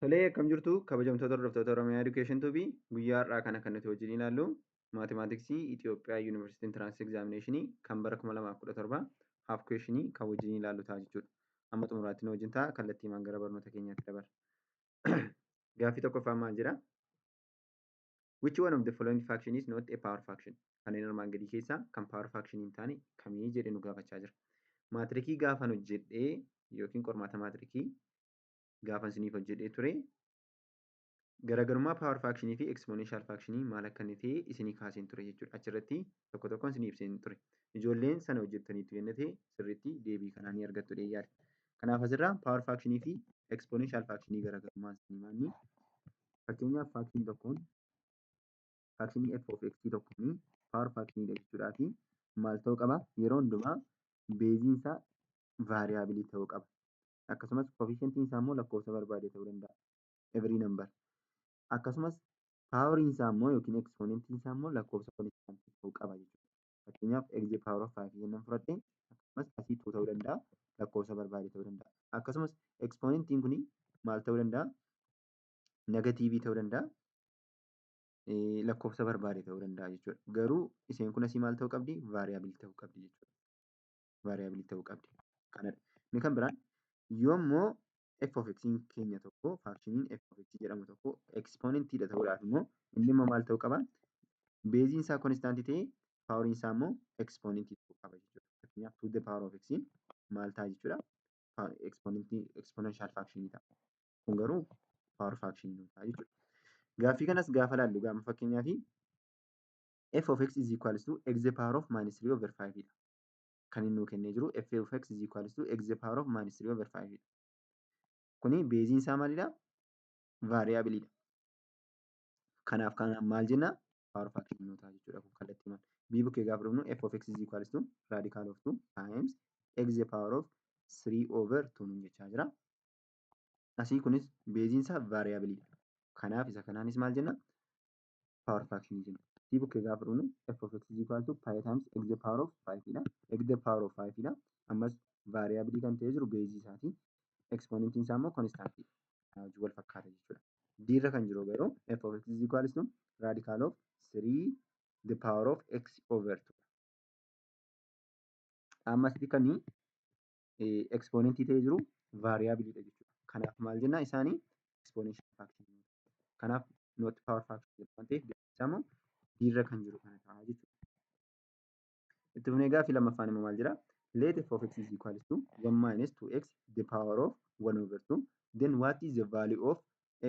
Tolee, akkam jirtu kabajamtoota hordoftoota Oromiyaa Education Tube. Guyyaa har'aa kana kan nuti wajjin ilaallu mathematics Itoophiyaa University Entrance Examination kan bara 2017 half question kan wajjin ilaallu ta'a jechuudha. Amma xumuraatti nu wajjin ta'a. Kallattiimaan gara barnoota keenyaatti dabarra. Gaaffii tokkoffaan maal jedha? Which one of the following function is not a power function? Kanneen armaan gadii keessaa kan power function hin taane kamii jedhee nu gaafachaa jira. Maatirikii gaafan hojjedhee yookiin qormaata maatirikii gaafan isiniif hojjedhee ture, garaagarummaa power functionii fi exponential functionii maal akka inni ta'e isinii kaaseen ture jechuudha. Achirratti tokko tokkoon isinii ibseen ture. Ijoolleen sana hojjettaniitu yenna ta'e, sirriitti deebii kanaa ni argattu jedhee yaada. Kanaaf asirraa power functionii fi exponential functionii garaagarummaan isaanii maali? Fakkeenyaaf, functionii tokkoon, functionii f of x tokkoon power functionii jechuudhaa fi maal ta'uu qaba? Yeroo hundumaa baseiin isaa variable ta'uu qaba. Akkasumas coefficientiin isaa immoo lakkoofsa barbaade ta'uu danda'a. Every number. Akkasumas poweriin isaa immoo yookiin exponentiin isaa immoo lakkoofsa constantii ta'uu qaba jechuudha. Fakkeenyaaf, x power of 5 jennaan fudhadhee, akkasumas asii 2 ta'uu danda'a, lakkoofsa barbaade ta'uu danda'a. Akkasumas exponentiin kun maal ta'uu danda'a? Negative ta'uu danda'a. Lakkoofsa barbaade ta'uu danda'a jechuudha. Garuu isheen kun asii maal ta'uu qabdi? Variable ta'uu qabdi jechuudha. Variable ta'uu qabdi. Kanadha. Inni kan biraan yoommoo f of x keenya tokko, functioniin f of x jedhamu tokko exponentiidha ta'uudhaaf immoo inni immoo maal ta'uu qaba? Baseiin isaa constantii ta'ee, poweriin isaa immoo exponentii ta'uu qaba jechuudha. Fakkeenyaaf, 2 the power of x maal ta'a jechuudha? Exponentii, exponential functionii ta'a. Kun garuu power functionii ta'a jechuudha. Gaaffii kanas gaafa laallu, gaafa fakkeenyaaf f of x is equals to x the power of minus 3 over 5 dha. Kan inni nuu kennee jiru f of x is equals to x the power of minus 3 over 5 dha. Kuni baseiin isaa maalidhaa? Variableiidha. Kanaaf kana maal jennaa? Power functionii ta'a jechuudha kun kallattiimaan. B bukkee gaafa dhufnu, f of x is equals to radical of 2 times x the power of 3 over 2 nuun jechaa jira. Asii kunis baseiin isaa variableiidha. Kanaaf isa kanaanis maal jenna? Power functionii jenna. C bukkee gaafa dhufnu, f of x is equal to pi times x the power of 5 dha. X the power of 5 dha. Ammas variable kan ta'ee jiru base isaati. Exponentiin isaa immoo constantiidha. Kana wajjin wal fakkaata jechuudha. D irra kan jiru garuu f of x is equals to radical of 3 the power of x over 2. Amma asitti kan exponentii ta'ee jiru variableiidha jechuudha. Kanaaf maal jennaa isaanii? Exponential function. Kanaaf not power function waan ta'eef, isaa immoo D irra kan jiru kana ta'a jechuudha. Itti fufnee gaaffii lammaffaan immoo maal jedhaa? Let f of x is equals to 1 minus 2x the power of 1 over 2. Then what is the value of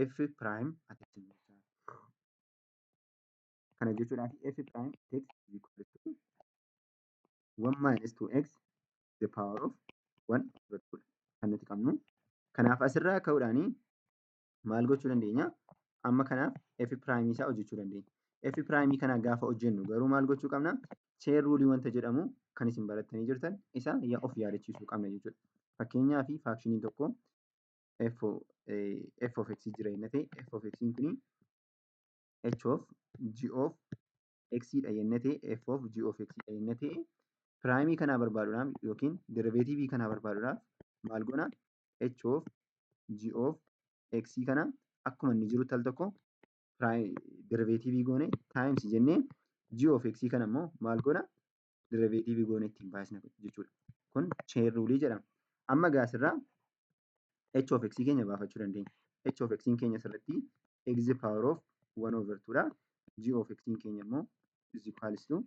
f prime at x? Kana jechuudhaaf, f prime at x is equals to 1 minus 2x the power of 1 over 2 kan nuti qabnu. Kanaaf asirraa ka'uudhaanii maal gochuu dandeenya? Amma kanaaf f prime isaa hojjechuu dandeenya. F prime kana gaafa hojjennu garuu maal gochuu qabna? Chain rule wanta jedhamu kan isin barattanii jirtan isa of yaadachiisuu qabna jechuudha. Fakkeenyaaf, functioniin tokko f of x jira inni ta'e, f of x kuni h of g of x dha jennee ta'e, f of g of x dha jennee ta'e, prime kanaa barbaaduudhaaf yookiin derivative kanaa barbaaduudhaaf maal goona? H of g of x kana akkuma inni jirutti al tokko derivative goone times jennee, g of x kana immoo maal goona? Derivative goone ittiin baasna jechuudha. Kun chain rule jedhama. Amma egaa asirraa h of x keenya baafachuu dandeenya. H of x keenya asirratti x power of 1 over 2 dha. G of x keenya immoo is equals to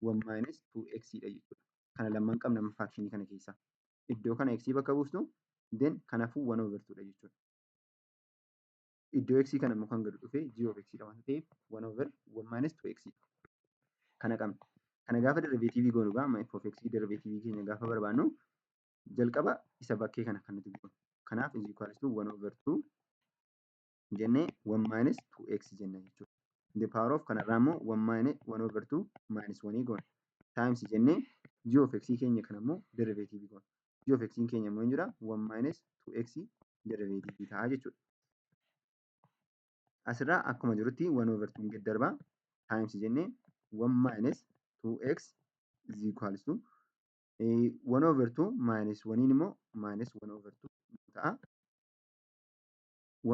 1 minus 2x dha jechuudha. Kana lamaan qabna amma functionii kana keessaa. Iddoo kana x bakka buustu, then kanaafuu 1 over 2 dha jechuudha. Iddoo x kana immoo kan gadi dhufe g of x dha waan ta'eef, 1 over 1 minus 2x dha. Kana qabna. Kana gaafa derivative goonu egaa, amma f of x derivative keenya gaafa barbaannu, jalqaba isa bakkee kana kan nuti goonu. Kanaaf is equals to 1 over 2 jennee 1 minus 2x jenna jechuudha. The power of kanarraa immoo 1 minus 1 over 2 minus 1 goona. Times jennee g of x keenya kana immoo derivative goona. G of x keenya immoo eenyudha? 1 minus 2x derivative ta'a jechuudha. Asirraa akkuma jirutti 1 over 2 gad darbaa, times jennee 1 minus 2x is equals to 1 over 2 minus 1 immoo minus 1 over 2 ta'a.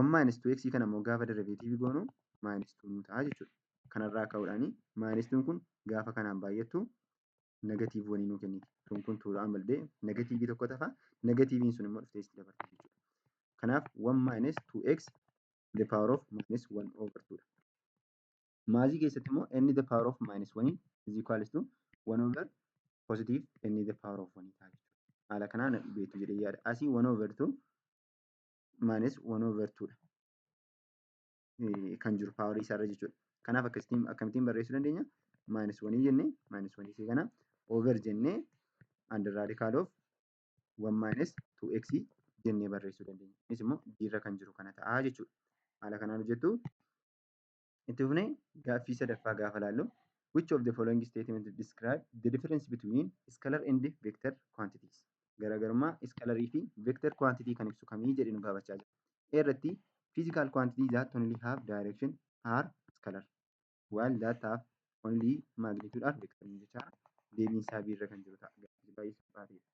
1 minus 2x kana immoo gaafa derivative goonu minus 2 nu ta'a jechuudha. Kanarraa ka'uudhaan minus 2 kun gaafa kanaan baay'attu negative 1 nuu kenniti. Tun kun tuudhaan baldee negative tokko tafa, negatiiviin sun immoo dhuftee itti dabalti jechuudha. Kanaaf 1 minus 2x the power of minus 1 over 2 dha. Mathii keessatti immoo n the power of minus 1 is equals to 1 over positive n the power of 1 ta'a jechuudha. Haala kanaan beektu jedhee yaada. Asii 1 over 2 minus 1 over 2 dha. Kan jiru powerii isaarra jechuudha. Kanaaf akkasitiin akkamittiin barreessuu dandeenya? Minus 1 jennee, minus 1 isee kana over jennee, under radical of 1 minus 2x jennee barreessuu dandeenya. Innis immoo d irra kan jiru kana ta'a jechuudha. Haala kanaan hojjettu. Itti fufnee gaaffii sadaffaa gaafa laallu, which of the following statement describe the difference between scalar and vector quantities? Garaagarummaa scalarii fi vector quantity kan ibsu kamii jedhee nu gaafachaa jira. A irratti, physical quantity that only have direction are scalar, while that have only magnitude are vector jechaa. Deebiin isaa B irra kan jiru ta'a. Gaaffii baay'ee salphaa ta'edha.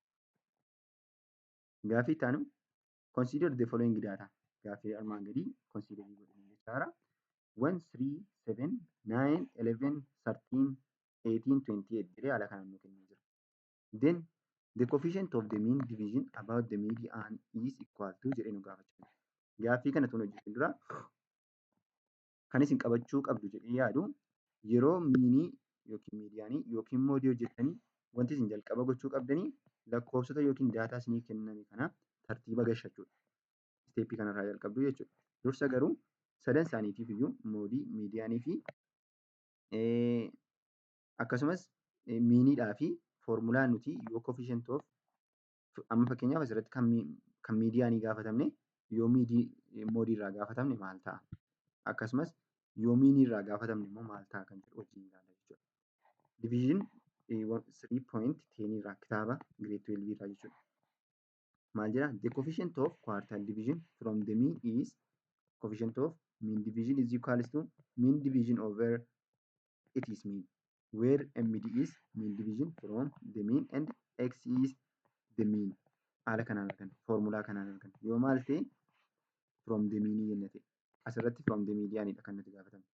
Gaaffii itti aanu, consider the following data. Gaaffii armaan gadii consider godhanii jechaadha. 1, 3, 7, 9, 11, 13, 18, 28 jedhee haala kanaan nu kennee jira. Then the coefficient of the mean deviation about the median is equal to jedhee nu gaafachaa jira. Gaaffii kana tun hojjetin dura kan isin qabachuu qabdu jedhee yaadu, yeroo meanii yookiin medianii yookiin modeii hojjettanii, wanti isin jalqaba gochuu qabdanii lakkoofsota yookiin data isinii kenname kana tartiiba gashachuudha. Stepii kanarraa jalqabdu jechuudha. Dursa garuu sadan isaaniitiif iyyuu, modeii, medianii fi akkasumas meaniidhaa fi foormulaan nuti yoo coefficient of, amma fakkeenyaaf asirratti kan medianii gaafatamne, yoo modeii irraa gaafatamne maal ta'a? Akkasumas yoo meanii irraa gaafatamne immoo maal ta'a kan jedhu wajjin ilaalla jechuudha. Division 3.10 irraa, kitaaba grade 12 irraa jechuudha. Maal jedhaa? The coefficient of quartile deviation from the mean is coefficient of mean deviation is equals to mean deviation over it is mean, where MD is mean deviation from the mean and X is the mean. Haala kanaan arganna. Foormulaa kanaan arganna. Yoo maal ta'e? From the mean jenna ta'e. Asirratti from the medianidha kan nuti gaafatamne.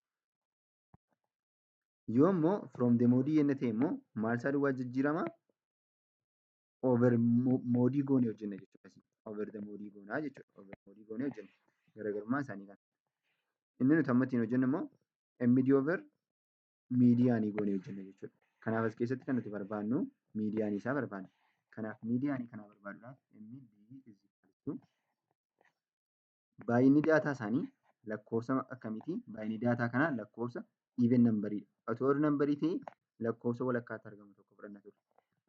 Yoo immoo from the mode jenna ta'e immoo maal isaa duwwaa jijjiirama? Over modeii goonee hojjenna jechuudha. Over the mode goonaa jechuudha. Over mode goonee hojjenna. Garaagarummaan isaanii kana. Inni nuti amma ittiin hojjennu immoo MD over medianii goonee hojjenna jechuudha. Kanaaf as keessatti kan nuti barbaannu medianii isaa barbaanna. Kanaaf medianii kana barbaaduudhaaf MD is equal to, baay'inni data isaanii lakkoofsa akkamiiti? Baay'inni data kanaa lakkoofsa even numberiidha. Otoo odd numberii ta'ee lakkoofsa walakkaatti argamu tokko fudhanna ture.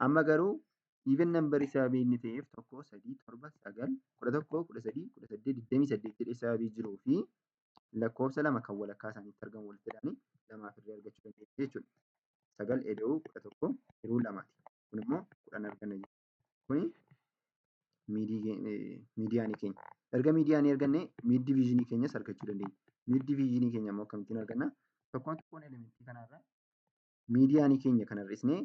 Amma garuu even numberii sababii inni ta'eef, 1, 3, 7, 9, 11, 13, 18, 28 jedhee sababii jiruu fi lakkoofsa lama kan walakkaa isaaniitti argamu walitti hidhanii lamaaf hirree argachuu dandeenya jechuudha. 9 ida'uu 11 hiruu lamaati. Kun immoo 10 arganna jechuudha. Kuni medianii keenya. Erga medianii argannee, mid deviationii keenyas argachuu dandeenya. Mid deviationii keenya immoo akkamittiin arganna? Tokkoon tokkoon elementii kanaarraa medianii keenya kana hir'isnee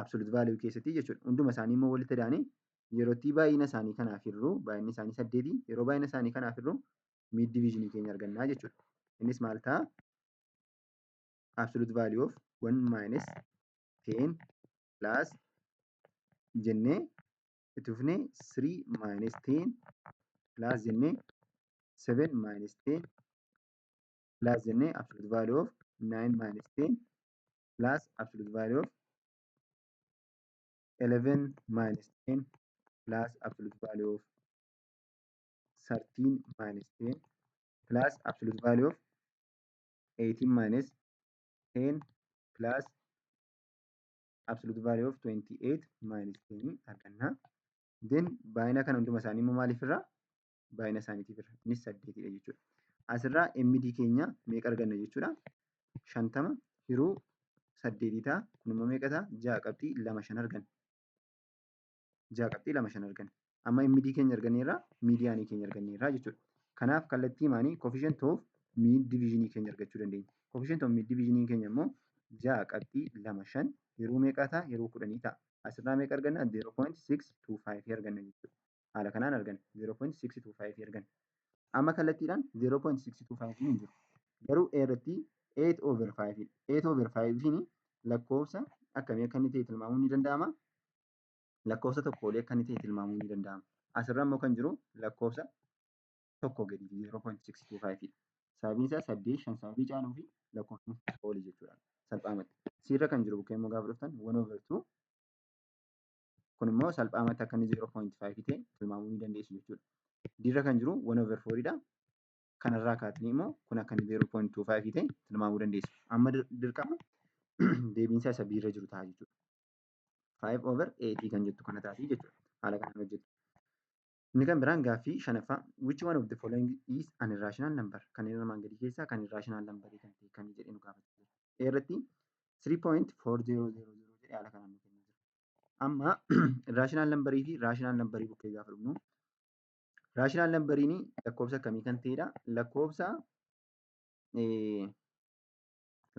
absolute value keessatti jechuudha. Hunduma isaanii immoo walitti daanee yerootti baay'ina isaanii kanaaf hir'uu, baay'inni isaanii saddeeti, yeroo baay'ina isaanii kanaaf hir'uu mid deviationii keenya argannaa jechuudha. Innis maal ta'a? Absolute value of 1 minus 10 plus jennee, itti fufnee 3 minus 10 plus jennee, 7 minus 10 plus jennee, absolute value of 9 minus 10 plus absolute value of 11 minus 10 plus absolute value of 13 minus 10 plus absolute value of 18 minus 10 plus absolute value of 28 minus 10 arganna. Then baay'ina kana hunduma isaanii immoo maaliif irraa? Baay'ina isaaniitiif irra. Innis saddeetidha jechuudha. Asirraa MD keenya meeqa arganna jechuudha? 50 hiruu saddeetii ta'a. Kun immoo meeqa ta'a? 6.25 arganna. 6.25 arganna. Amma MD keenya arganneerra, medianii keenya arganneerra jechuudha. Kanaaf kallattii maanii coefficient of mean deviationii keenya argachuu dandeenya. Coefficient of mean deviationii keenya immoo 6.25 yeroo meeqaa ta'a? Yeroo 10 ta'a. Asirraa meeqa arganna? 0.625 arganna jechuudha. Haala kanaan arganna. 0.625 arganna. Amma kallattiidhaan 0.625 hin jiru. Garuu A irratti 8 over 5 dha. 8 over 5 lakkoofsa akkamii akka inni ta'e tilmaamuun ni danda'ama? Lakkoofsa tokko olii akka inni ta'e tilmaamuun ni danda'ama. Asirra immoo kan jiru lakkoofsa tokko gadi 0.625 dha. Sababiin isaa saddeet shan sababii caaluu fi lakkoofsi tokko olii jechuudha. Salphaamatti. C irra kan jiru bukkee immoo gaafa dhuftan 1 over 2, kun immoo salphaamatti akka inni 0.5 ta'e tilmaamuu ni dandeessu jechuudha. D irra kan jiru 1 over 4 dha. Kanarraa kaatanii immoo kun akka inni 0.25 ta'e tilmaamuu dandeessu. Amma dirqama deebiin isaa isa B irra jiru ta'a jechuudha. 5 over 8 kan jettu kana taati jechuudha. Haala kanaan hojjetu. Inni kan biraan gaaffii shanaffaa, which one of the following is an irrational number? Kanneen armaan gadii keessaa kan irrational number kan ta'e kamii jedhee nu gaafata. A irratti 3.4000 jedhee haala kanaan nu kennee jira. Amma irrational numberii fi rational numberii bukkee gaafa dhufnu, rational numberiin lakkoofsa akkamii kan ta'edha? Lakkoofsa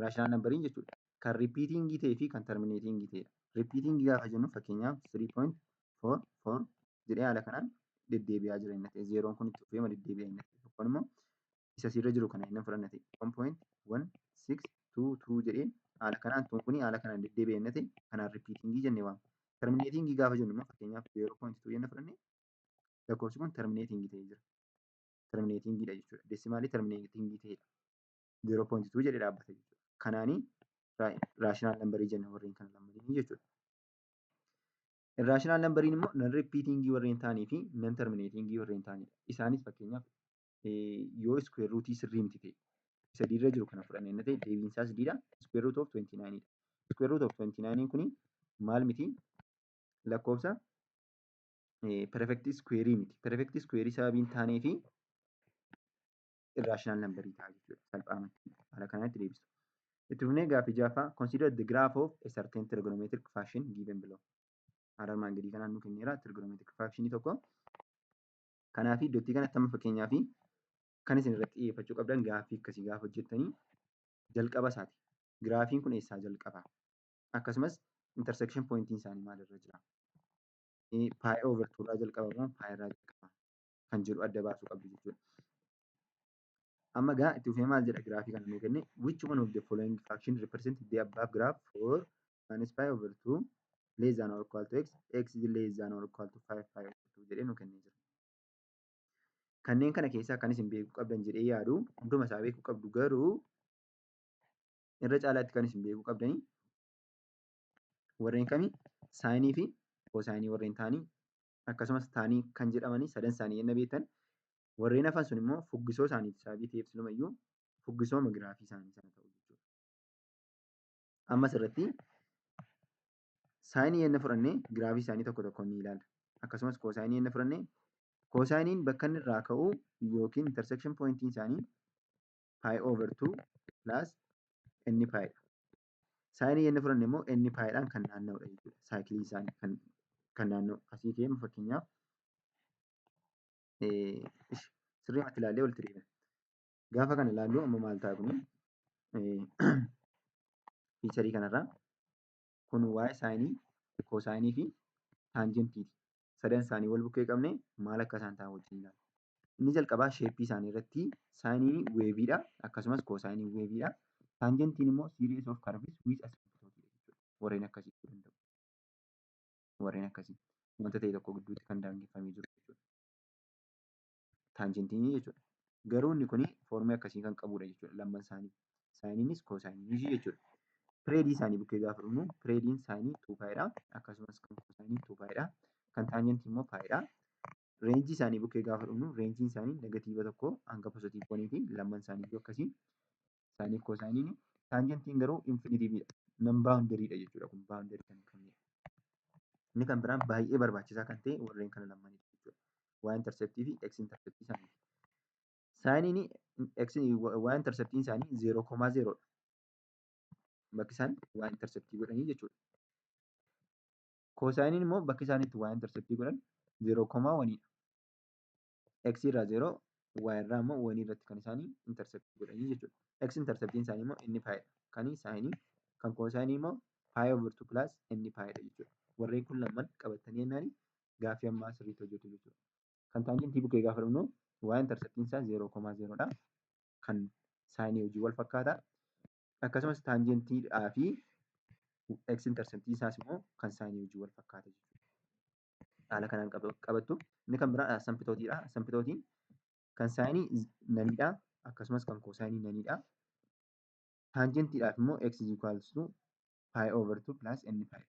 rational numberiin jechuudha. Kan repeatingii ta'ee fi kan terminatingii ta'edha. Repeatingii gaafa jennu, fakkeenyaaf 3.44 jedhee haala kanaan deddeebi'aa jira inni ta'e, zeeroon kun itti fufee deddeebi'a inni ta'e, tokkoon immoo isa asirra jiru kana inni fudhanna ta'e, 1.1622 jedhee haala kanaan tuun kuni haala kanaan deddeebi'a inni ta'e, kanaan repeatingii jennee waamna. Terminatingii gaafa jennu immoo, fakkeenyaaf 0.2 jennee fudhanne, lakkoofsi kun terminatingii ta'ee jira. Terminatingiidha jechuudha. Decimaalii terminatingii ta'edha. 0.2 jedhee dhaabbata jechuudha. Kanaanii rational numberii jenna warreen kana lammaanii jechuudha. Irrational numberiin immoo non repeatingii warreen ta'anii fi non terminatingii warreen ta'anidha. Isaanis fakkeenyaaf yoo square rootii sirrii miti ta'e, isa D irra jiru kana fudhannee inni ta'e, deebiin isaas D dha. Square root of 29 dha. Square root of 29 kuni maal miti? Lakkoofsa perfect square miti. Perfect square sababii hin taanee fi irrational numberii ta'a jechuudha. Salphaamatti haala kanatti deebisu. Itti fufnee gaaffii ja'affaa, consider the graph of a certain trigonometric function given below. Haala armaan gadii kanaan nu kenneera trigonometric function tokko. Kanaaf iddootti kanatti amma fakkeenyaaf kan isin irratti xiyyeeffachuu qabdan, gaaffii akkasii gaafa hojjettanii, jalqaba isaati. Giraafiin kun eessaa jalqaba? Akkasumas intersection pointiin isaanii maalirra jira? Pi over 2 irraa jalqaba moo pi irraa jalqaba? Kan jedhu adda baasuu qabdu jechuudha. Amma gaa itti fufee maal jedha? Giraafii kana nuu kenne, which one of the following function represent the above graph for minus pi over 2 less than or equal to x, x is less than or equal to 5 pi over 2 jedhee nuu kennee jira. Kanneen kana keessaa kan isin beekuu qabdan jedhee yaadu, hunduma isaa beekuu qabdu, garuu irra caalaatti kan isin beekuu qabdanii warreen kamii? Sineii fi cosineii warreen ta'anii, akkasumas tanii kan jedhamanii sadan isaanii yenna beektan, warreen hafan sun immoo fuggisoo isaaniiti sababii ta'eef silumayyuu fuggisooma giraafii isaanii sana ta'u jechuudha. Amma asirratti sineii yenna fudhannee giraafii isaanii tokko tokkoon ni ilaalla. Akkasumas cosineii yenna fudhannee, cosineiin bakka inni irraa ka'u yookiin intersection pointiin isaanii pi over 2 plus n pi dha. Sineii yenna fudhanne immoo n pi dhaan kan naanna'udha jechuudha. Cycleii isaanii kan naanna'u. Asii ka'ee fakkeenyaaf sirriimatti ilaallee walitti deebina. Gaafa kana ilaallu amma maal ta'a kuni? Featureii kanarraa kun waa'ee sineii, cosineii fi tangentiiti. Sadan isaanii wal bukkee qabnee maal akka isaan ta'an wajjin ilaalla. Inni jalqabaa shapeii isaanii irratti sineiin waveiidha. Akkasumas cosineiin waveiidha. Tangentiin immoo series of curves with asymptote jechuudha. Warreen akkasii ta'uu danda'u. Warreen akkasii wanta ta'e tokko gidduutti kan daangeffamee jiru jechuudha. Tangentiin jechuudha. Garuu inni kun formii akkasii kan qabudha jechuudha lamman isaanii. Sineiinis cosineiinis jechuudha. Periodii isaanii bukkee gaafa dhufnu, periodiin sineii 2 pidha. Akkasumas kan cosineii 2 pidha. Kan tangentii immoo pidha. Rangeii isaanii bukkee gaafa dhufnu, rangeiin isaanii -1 hanga positive oneiiti. Lamman isaanii akkasii. Sineii cosineiin. Tangentiin garuu infinityiidha. Non boundaryiidha jechuudha, kun boundaryii kan hin qabnedha. Inni kan biraan baay'ee barbaachisaa kan ta'e warreen kana lamanidha jechuudha. Y interceptii fi x interceptii isaaniiti. Sineiin x y interceptiin isaanii 0,0dha. Bakki isaan y interceptii godhanii jechuudha. Cosineiin immoo bakki isaan itti y interceptii godhan 0,1dha. X irraa 0, y irraa immoo 1 irratti kan isaanii interceptii godhanii jechuudha. X interceptiin isaanii immoo n pidha. Kan sineii, kan cosineii immoo pi over 2 plus n pidha jechuudha. Warreen kun lamaan qabatanii jennaan gaaffii ammaa sirriitti hojjetu jechuudha. Kan taanjentii bukkee gaafa dhufnu y interceptiin isaa 0,0 dha. Kan saayinii wajjin wal fakkaata. Akkasumas taanjentiidhaa fi x interceptiin isaas immoo kan saayinii wajjin wal fakkaata jechuudha. Haala kanaan qabattu. Inni kan biraa asampitootiidha. Asampitootiin kan saayinii naniidha. Akkasumas kan koosaayinii naniidha. Taanjentiidhaaf immoo x is equals to pi over 2 plus n pi.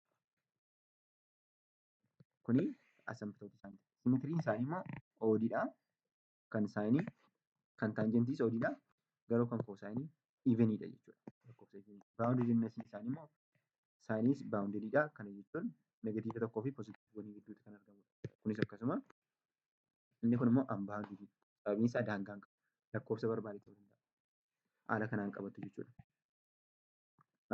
Kuni asampitootii isaaniiti. Simetiriin isaanii immoo oodiidha. Kan saayinii kan taanjentiis oodiidha. Garuu kan koosaayinii eveniidha jechuudha. Lakkoofsa evenii. Baawundiriin isaanii immoo saayiniis baawundiriidha. Kana jechuun negatiiva tokkoo fi poozitiivii gidduutti kan argamudha. Kunis akkasuma inni kun immoo unbounded. Sababiin isaa daangaa hin qabu. Lakkoofsa barbaade ta'uu danda'a. Haala kanaan qabatu jechuudha.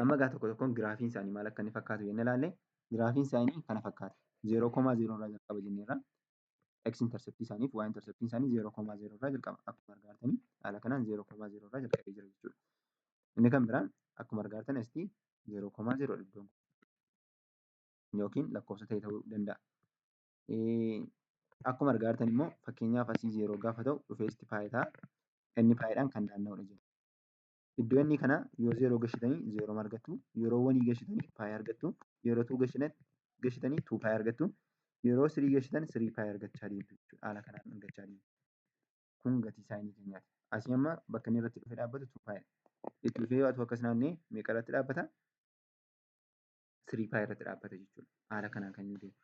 Amma egaa tokko tokkoon giraafiin isaanii maal akka inni fakkaatu jennee ilaalle giraafiin isaanii kana fakkaata. 0,0 irraa jalqaba jenneerra. X interceptii isaanii fi Y interceptii isaanii 0,0 irraa jalqaba. Akkuma argaa jirtanii haala kanaan 0,0 irraa jalqabee jira jechuudha. Inni kan biraan akkuma argaa jirtan asitti 0,0 iddoon kun yookiin lakkoofsa ta'e ta'uu danda'a. Akkuma argaa jirtan immoo fakkeenyaaf asii 0 gaafa ta'u dhufee asitti pi ta'a. Inni piidhaan kan naanna'udha jechuudha. Iddoo inni kana yoo 0 gashitanii 0 argattu, yeroo 1 gashitanii pi argattu, yeroo 2 gashitanii 2 pi argattu, yeroo 3 gashitan 3 pi argachaa deemtu jechuudha. Haala kanaan argachaa deemtu. Kun gatii saayinii keenyaati. Asii amma bakka inni irratti dhufee dhaabbatu 2 pi. Itti dhufee yoo akkas naannee meeqa irratti dhaabbata? 3 pi irratti dhaabbata jechuudha. Haala kanaan kan inni deemu.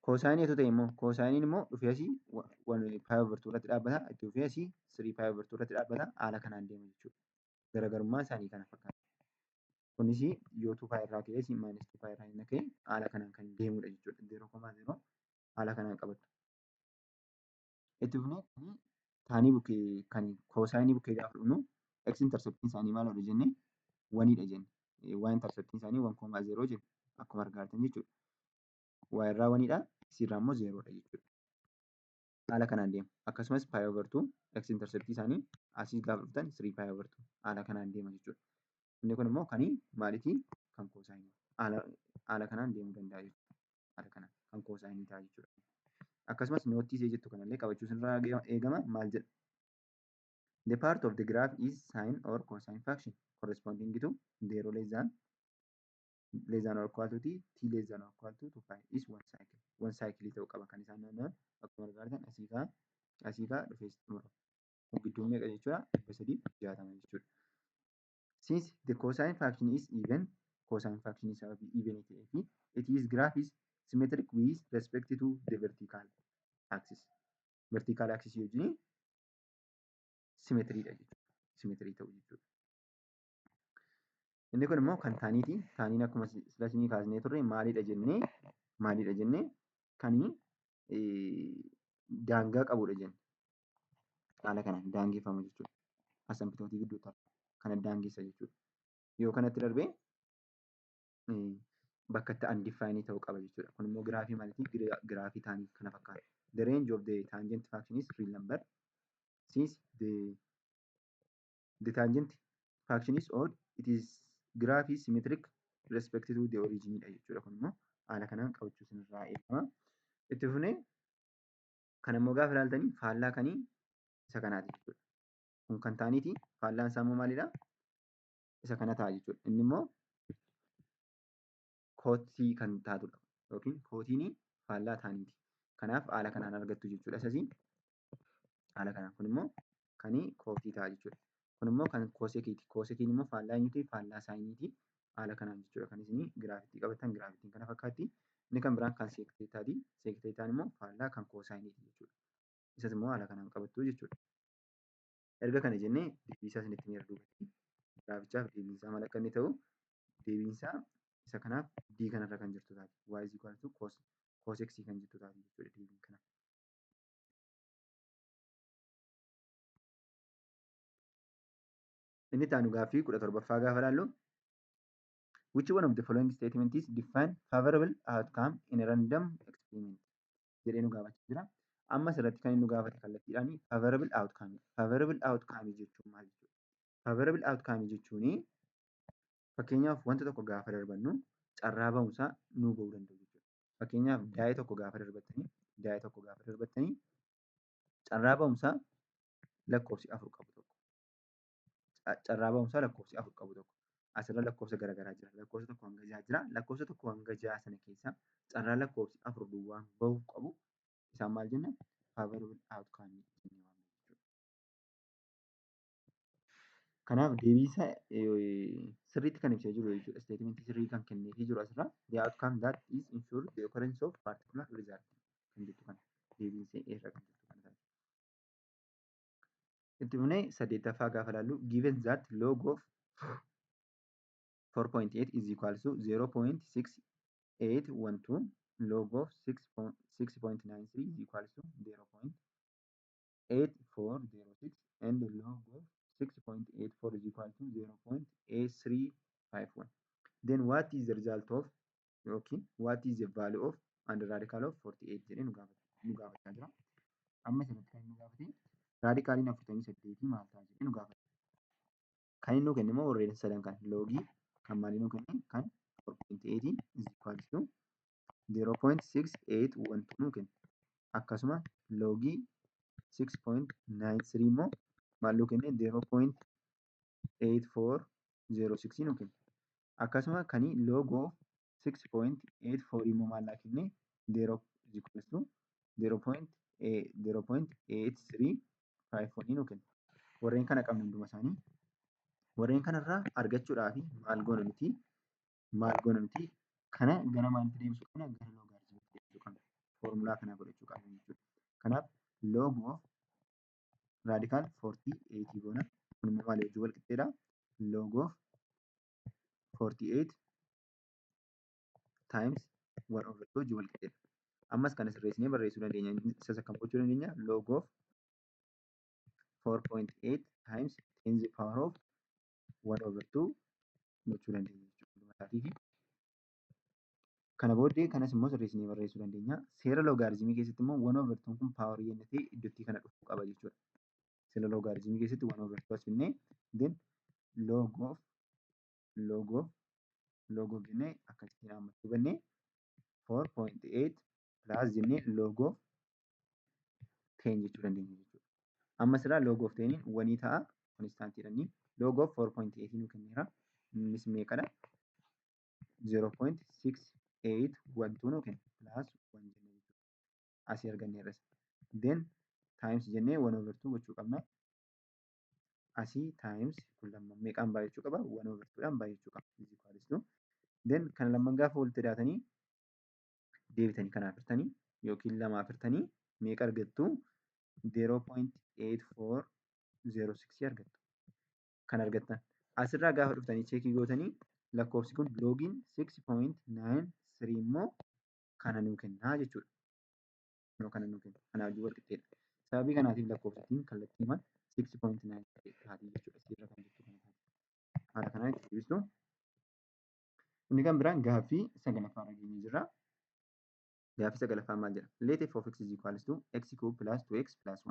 Koosaayinii otoo ta'e immoo koosaayiniin immoo dhufee asii pi over 2 irratti dhaabbata. Itti dhufee asii 3 pi over 2 irratti dhaabbata. Haala kanaan deema jechuudha. Garaagarummaan isaanii kana fakkaata. Kunis yoo 2 pi irraa ka'ee asii minus 2 pi irraa inni ka'e haala kanaan kan deemudha jechuudha. 0,0 haala kanaan qabatu. Itti fufnee taanii bukkee kan koosaayinii bukkee gaafa dhufnu x interceptiin isaanii maalidha jenne oneiidha jenne. Y interceptiin isaanii 1,0 jenne akkuma argaa jirtan jechuudha. Y irraa oneiidha, x irraa immoo zerodha jechuudha. Haala kanaan deema. Akkasumas pi over 2 x interceptii isaanii asii gaafa dhuftan 3 pi over 2 haala kanaan deema jechuudha. Inni kun immoo kan maalitii? Kan koosaayinii. Haala kanaan deemuu danda'a jechuudha. Haala kanaan kan koosaayinii ta'a jechuudha. Akkasumas note ishee jettu kanallee qabachuu sirraa eegama. Maal jedha? The part of the graph is sine or cosine function corresponding to 0 less than or equal to t, t less than or equal to 2 pi is one cycle. One cycle ta'uu qaba kan isaan naanna'an. Akkuma argaa jirtan asii kaa dhufee xumura. Kun gidduun meeqa jechuudha? 360 jechuudha. Since the cosine function is even, cosine function sababii even ta'ee fi it is graph is symmetric with respect to the vertical axis. Vertical axis wajjin symmetriidha jechuudha. Symmetry ta'u jechuudha. Inni kun immoo kan taniiti. Taniin akkuma sila isinii kaasnee turre maalidha jennee kan daangaa qabudha jenne. Haala kanaan daangeffama jechuudha. Asymptote gidduutti argama. Kana daangessa jechuudha. Yoo kanatti darbee bakka itti undefined ta'uu qaba jechuudha. Kun immoo giraafii maalitii? Giraafii tanii kana fakkaata. The range of the tangent function is real number. Since the tangent function is odd, it is graph is symmetric respect to the origin dha jechuudha. Kun immoo haala kanaan qabachuu isinirraa eegama. Itti fufnee kan immoo gaafa ilaaltanii faallaa kanii isa kanaati jechuudha. Kun kan taniiti. Faallaan isaa immoo maalidha? Isa kana ta'a jechuudha. Inni immoo cotii kan taatudha. Yookiin cotiin faallaa taniiti. Kanaaf haala kanaan argattu jechuudha. Isasii haala kanaan kun immoo kan cotii ta'a jechuudha. Kun immoo kan coseciiti. Coseciin immoo faallaa eenyuti? Faallaa sineiiti. Haala kanaan jechuudha kan isin giraafitii qabattan giraafitiin kana fakkaatti. Inni kan biraan kan sec thetaati. Sec thetaan immoo faallaa kan cosineiiti jechuudha. Isas immoo haala kanaan qabattu jechuudha. Erga kana jennee deebii isaa isinitti himeera duubatti. Giraafichaaf deebiin isaa maal akka inni ta'u deebiin isaa isa kanaaf D kanarra kan jirtu taati. Y is equal to cos x kan jettu taati jechuudha deebiin kana. Inni itti aanu gaaffii 17ffaa gaafa ilaallu, "Which one of the following statement is define favorable outcome in a random experiment?" jedhee nu gaafachaa jira. Amma asirratti kan inni nu gaafate kallattiidhaan favorable outcome. Favorable outcome jechuun maal jechuudha? Favorable outcome jechuun fakkeenyaaf wanta tokko gaafa darbannu carraa ba'umsaa nuu ba'uu danda'u jechuudha. Fakkeenyaaf die tokko gaafa darbattanii Die tokko gaafa darbattanii carraa ba'umsaa lakkoofsi afur qabu tokko. Carraa ba'umsaa lakkoofsi afur qabu tokko. Asirra lakkoofsa garaagaraa jira. Lakkoofsa tokko hanga jaha jira. Lakkoofsa tokko hanga jaha sana keessaa carraa lakkoofsi afur duwwaan bahuu qabu isaan maal jenna? Favorable outcome jennee waamna jechuudha. Kanaaf deebii isaa sirriitti kan ibsee jiru jechuudha. Statementii sirrii kan kenneefii jiru asirraa "the outcome that is ensure the occurrence of particular result" kan jettu kana deebiin isaa irra kan jirtu kana ta'a. Itti fufnee saddeettaffaa gaafa ilaallu, given that log of 4.8 is equal to 0.6812, log of 6.93 is equal to 0.8406 and log of 6.84 is equal to 0.8351, then what is the result of yookiin what is the value of under radical of 48 jedhee nu gaafachaa jira. Amma asirratti kan inni nu gaafate radicaliin 48 maal ta'a jedhee nu gaafate. Kan inni nu kenne immoo warreen sadan kana logii kan maalii nu kenne, kan 4.8 is equal to 0.6812 nu kenne. Akkasuma logii 6.93 immoo maal nu kenne? 0.8406 nu kenne. Akkasuma kan log of 6.84 immoo maal naa kenne? 0 is equals to 0.8351 nu kenne. Warreen kana qabna hunduma isaanii. Warreen kanarraa argachuudhaaf maal goona nuti? Maal goona nuti? Kana gara maalitti deebisuu qabna? Gara logarithmiitti deebisuu qabna. Foormulaa kana godhachuu qabna jechuudha. Kanaaf log of radical 48 goona. Kun immoo maalii wajjin wal qixxeedha? Log of 48 times 1 over 2 wajjin wal qixxeedha. Ammas kana sirreessinee barreessuu dandeenya. Isas akkam gochuu dandeenya? Log of 4.8 times 10 the power of 1 over 2 gochuu dandeenya jechuudha. Kana booddee kanas immoo sirreessinee barreessuu dandeenya. Seera logarithmii keessatti immoo 1 over 2 kun powerii yenna ta'e iddootti kana dhufuu qaba jechuudha. Seera logarithmii keessatti 1 over 2 as finnee, then log of jennee akkasittiin hammachuu bannee 4.8 plus jennee log of 10 jechuu dandeenya jechuudha. Amma asirraa log of 10 1 ta'a, constantiidha inni. Log of 4.8 nu kenneera. Innis meeqadha? 0.6812 nu kenna. Plus 1 jennee jechuudha. Asii arganneerra. Then times jennee 1 over 2 gochuu qabna. Asii times kun lamman meeqaan baay'achuu qaba? 1 over 2 dhaan baay'achuu qaba. Is equals to, then kana lamman gaafa walitti daatanii deebitanii kanaaf hirtanii yookiin lamaaf hirtanii meeqa argattu? 0.8406 argattu. Kan argattan. Asirraa gaafa dhuftanii checkii gootanii lakkoofsi kun logiin 6.93 immoo kana nuu kennaa jechuudha. Kana nuu kenna. Kanaa wajjin wal qixxeedha. Sababii kanaatiif lakkoofsittiin kallattiimaan 6.9 taati jechuudha. Asirra kan jirtu kana taati. Haala kanaan itti deebistu. Inni kan biraan gaaffii sagalaffaa irra geenyee jirra. Gaaffii sagalaffaan maal jedha? Let f of x is equals to x cube plus 2x plus 1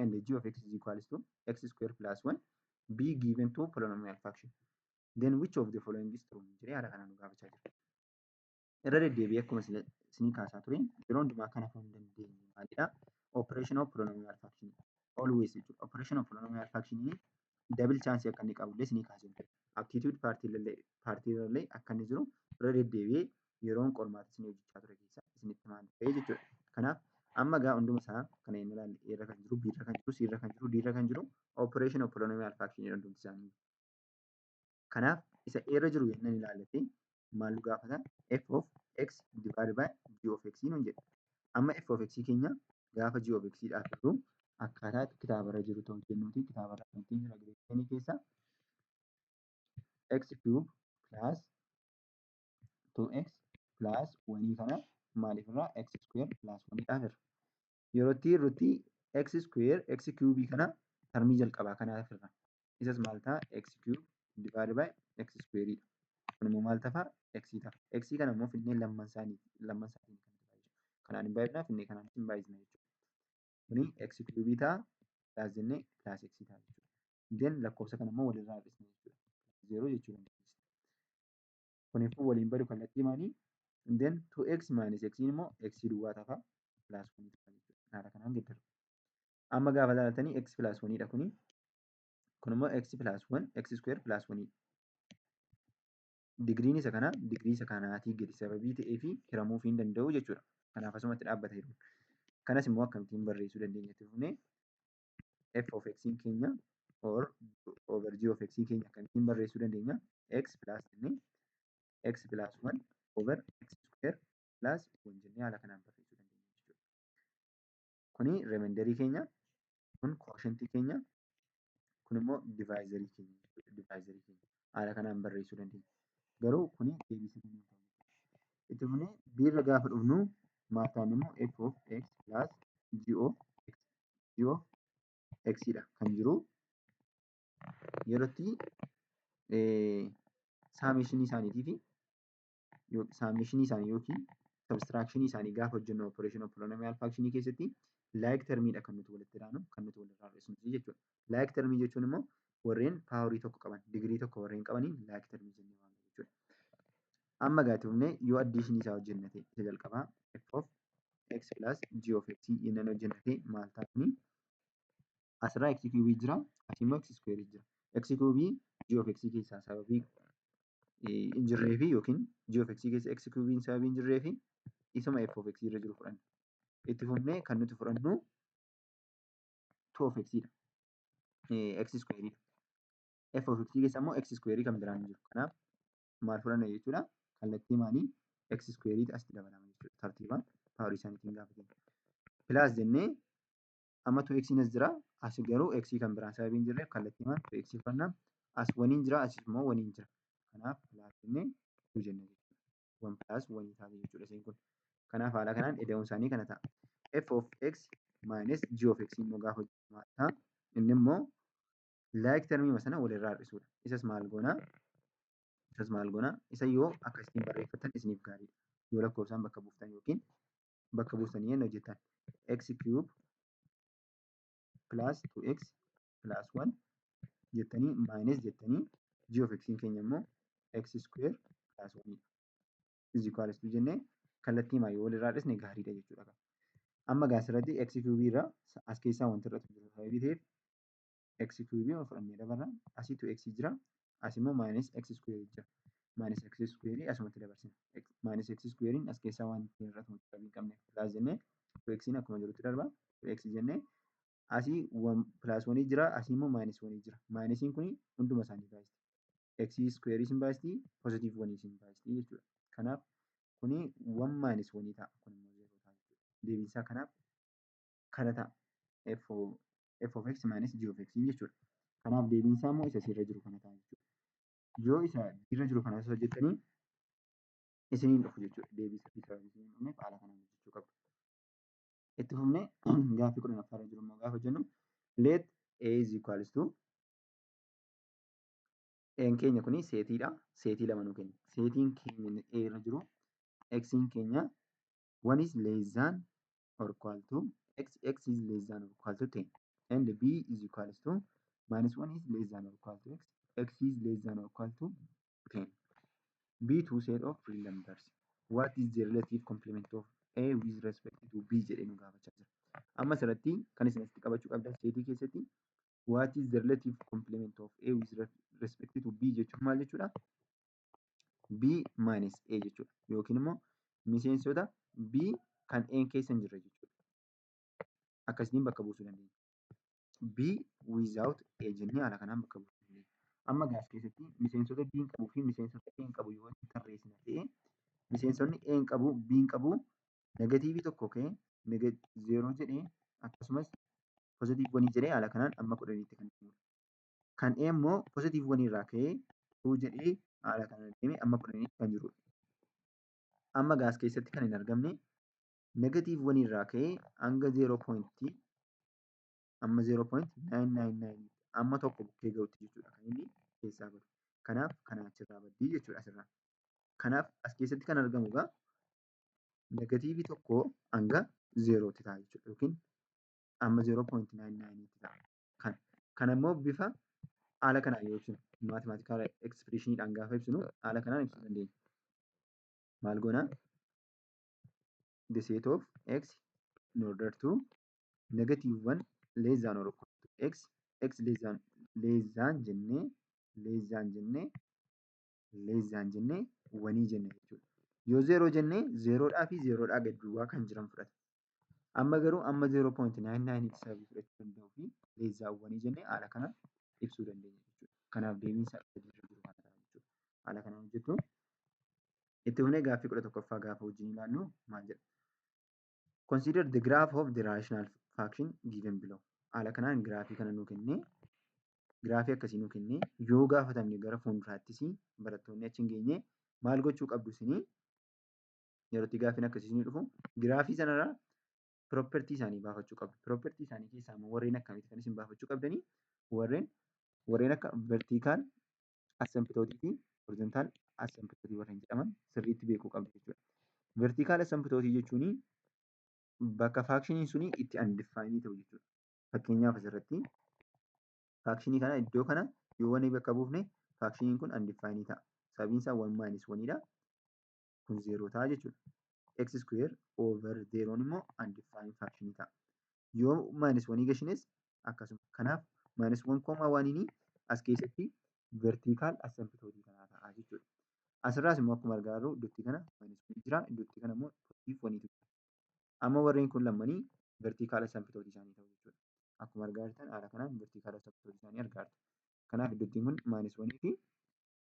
and g of x is equals to x square plus 1 be given two polynomial function. Then which of the following is true? Jedhee haala kanaan nu gaafachaa jira. Irra deddeebi'ee akkuma isinii kaasaa ture, yeroo hundumaa kana hafuu hin dandeenye maalidha? Operation of polynomial function always jechuudha. Operation of polynomial function double chance akka inni qabullee isinii kaasee ture. Aptitude partii irrallee akka inni jiru irra deddeebi'ee yeroon qormaata isinii hojjechaa ture keessa isinitti himaa ture jechuudha. Kanaaf amma gaa hunduma isaa kana inni ilaalle, A irra kan jiru, B irra kan jiru, C irra kan jiru, D irra kan jiru operation of polynomial function hundumti isaanii. Kanaaf isa A irra jiru yennaan ilaallate maal nu gaafata? F of x divided by g of x nuun jedha. Amma f of x keenya gaafa g of x dhaaf jirru akkaataa kitaabarra jiru ta'u jennuuti, kitaabarra kan ittiin jira grade keessa x cube plus 2x plus 1 kana maaliif irraa x square plus 1 dhaaf irra. Yeroo itti irratti x square x cube kana termii jalqabaa kanaaf irra. Isas maal ta'a? X cube divided by x square dha. Kun immoo maal ta'a? X ta'a. X kana immoo finnee lamman isaanii lamman isaatiin kan baay'isu. Kanaan hin baay'ifnaa, finnee kanaan hin baay'isna jechuudha. Kuni x cube ta'a, plus jennee plus x ta'a jechuudha. Then lakkoofsa kana immoo walirraa hir'isna jechuudha. Zeeroo jechuu dandeenya. Kuniifuu waliin badu kallattii maanii? Then 2x minus x immoo x duwwaa ta'a. Plus 1 ta'a jechuudha. Haala kanaan geeddarama. Amma gaafa ilaaltanii x plus 1 dha kuni. Kun immoo x plus 1 x square plus 1 dha. Digiriin isa kanaa digirii isa kanaatii gadi sababii ta'eef hiramuufii hin danda'u jechuudha. Kanaaf asumatti dhaabbata jiru. Kanas immoo akkamittiin barreessuu dandeenya itti fufnee f of x keenya or over g of x keenya akkamittiin barreessuu dandeenya? X plus jennee x plus 1 over x square plus 1 jennee haala kanaan barreessuu dandeenya jechuudha. Kuni remainderii keenya, kun quotientii keenya, kun immoo divisorii keenya jechuudha. Divisorii keenya haala kanaan barreessuu dandeenya. Garuu kuni deebii sirrii hin ta'u. Itti fufnee b irra gaafa dhufnu maal ta'an immoo f of x plus g of x, g of x dha kan jiru yerootti summationii isaaniitii fi summationii isaanii yookiin subtractionii isaanii gaafa hojjennu operation of polynomial function keessatti like termiidha kan nuti walitti ilaanu, kan nuti walirraa hir'isnu jechuudha. Like termii jechuun immoo warreen powerii tokko qaban, digirii tokko warreen qabaniin like termii jennee waamna jechuudha. Amma gaa itti fufnee yoo additionii isaa hojjenne ta'e, isa jalqabaa f of x plus g of x jennaan hojjenne ta'e maal ta'a kuni? Asirraa x cube jira, asii immoo x square jira. X cube g of x keessaa sababii hin jirree fi yookiin g of x keessa x cube sababii hin jirree fi isuma f of x irra jiru fudhanna. Itti fufnee kan nuti fudhannu 2 of x dha. X square dha. F of x keessa immoo x square kan biraan hin jiru. Kanaaf maal fudhanna jechuudha? Kallattii maanii x square asitti dabalama jechuudha. Tartiibaan powerii isaaniitiin gaafa jennu. Plus jennee amma 2x as jira. As garuu x kan biraan sababii hin jirreef kallattii maan 2x fudhanna. As oneiin jira, as immoo oneiin jira. Kanaaf plus jennee 2 jenna jechuudha. 1 plus 1 taate jechuudha isheen kun. Kanaaf haala kanaan ida'uun isaanii kana ta'a. F of x minus g of x immoo gaafa hojjennu maal ta'a? Inni immoo like termii sana walirraa hir'isuudha. Isas maal goonaa? Isas maal goonaa? Isa yoo akkasitiin barreeffattan isiniif gaariidha. Yoo lakkoofsaan bakka buuftan yookiin bakka buustanii inni hojjettan. X cube plus 2x plus 1 jettanii minus jettanii g of x keenya immoo x square plus 1 dha. Is equals to jennee kallattii maa yoo walirraa hir'isne gaariidha jechuudha. Amma gaa asirratti x cube irraa as keessaa wanti irratti jiru sababii ta'eef x cube fudhannee dabarra. Asii 2x jira. As immoo minus x square jira. Minus x square asumatti dabarsina. Minus x square as keessaa wanti irratti sababii hin qabneef plus jennee 2x akkuma jirutti darba. 2x jennee asii plus 1 jira. Asii immoo minus 1 jira. Minusiin kun hunduma isaanii baay'isti. X square isin baay'isti, positive 1 isin baay'isti jechuudha. Kanaaf kuni 1 minus 1 ta'a. Kun immoo 0 ta'a jechuudha. Deebiin isaa kanaaf kana ta'a. F of x minus g of x jechuudha. Kanaaf deebiin isaa immoo isa asirra jiru kana ta'a jechuudha. Yoo isa irra jiru kana hojjettanii isiniin dhufu jechuudha. Deebii sirrii sababii isin hin dhufneef haala kanaan hojjechuu qabdu. Itti fufnee gaaffii 10ffaa irra jiru immoo gaafa hojjennu, let a is equals to A'n keenya kuni setiidha. Setii lama nuu kenna. Setiin keenya A irra jiru x'n keenya 1 is less than or equal to x, x is less than or equal to 10 and b is equals to minus 1 is less than or equal to x, x is less than or equal to 10. Be two set of real numbers. What is the relative complement of A with respect to B jedhee nu gaafachaa jira. Amma asirratti kan isin asitti qabachuu qabdan setii keessatti what is the relative complement of A with respect to B jechuun maal jechuudha? B minus A jechuudha. Yookiin immoo miseensota B kan A keessa hin jirre jechuudha. Akkasitiin bakka buusuu dandeenya. B without A jennee haala kanaan bakka buusuu dandeenya. Amma gaas keessatti miseensota B hin qabuu fi miseensota A hin qabu yoo tarreessina ta'e, miseensonni A hin qabu, B hin qabu, negativeii tokko ka'ee zeeroo jedhee akkasumas positive oneii jedhee haala kanaan amma 10tti kan deemudha. Kan A immoo positive oneii irraa ka'ee two jedhee haala kanaan deemee amma 10tti kan jirudha. Amma gaas keessatti kan hin argamne negative oneii irraa ka'ee hanga zero pointii amma 0.999 amma tokko bukkee gahutti jechuudha kan inni keessaa badu. Kanaaf kana achirraa baddii jechuudha asirraa. Kanaaf as keessatti kan argamu egaa negativeii tokko hanga zeerootti ta'a jechuudha yookiin amma 0.99 ta'a. Kana kana immoo bifa haala kanaan yoo ibsinu, mathematical expressioniidhaan gaafa ibsinu, haala kanaan ibsuu dandeenya. Maal goonaa? The set of x In order to negative 1 less than or equal to x, x less than jennee, less than jennee, less than jennee one jenna jechuudha. Yoo zeeroo jennee, zeeroodhaa fi zeeroodhaa gadi duwwaa kan jiran fudhata. Amma garuu amma 0.99 tti sababii fudhachuu danda'uu fi less than one jennee haala kanaan ibsuu dandeenya jechuudha. Kanaaf deebiin isaa isa jiru kana ta'a jechuudha. Haala kanaan hojjettu. Itti fufnee gaaffii 11ffaa gaafa wajjin ilaallu maal jedha? Consider the graph of the rational function given below. Haala kanaan giraafii kana nuu kennee, giraafii akkasii nuu kennee yoo gaafatamne, gara fuulduraattis barattoonni achi hin geenye maal gochuu qabdu isinii? Yeroo itti gaaffiin akkasii isinii dhufu giraafii sanarraa property isaanii baafachuu qabdu. Property isaanii keessaa immoo warreen akkamiiti kan isin baafachuu qabdanii? Warreen akka vertical asymptote fi horizontal asymptote warreen jedhaman sirriitti beekuu qabdu jechuudha. Vertical asymptote jechuun bakka functioniin suni itti undefined ta'u jechuudha. Fakkeenyaaf, asirratti functionii kana iddoo kana yoo one bakka buufne, functioniin kun undefined ta'a. Sababiin isaa one minus onedha. Kun zeeroo ta'a jechuudha. X square over zeeroon immoo undefined function ta'a. Yoo minus one gashines akkasuma. Kanaaf minus one comma oneiin as keessatti vertical asymptote kanaa ta'a jechuudha. Asirraas immoo akkuma argaa jirru iddootti kana minus one jira, iddootti kana immoo positive oneitu jira. Amma warreen kun lammanii vertical asymptote isaanii ta'u jechuudha. Akkuma argaa jirtan haala kanaan vertical asymptote isaanii argaa jirtu. Kanaaf iddootti kun minus one fi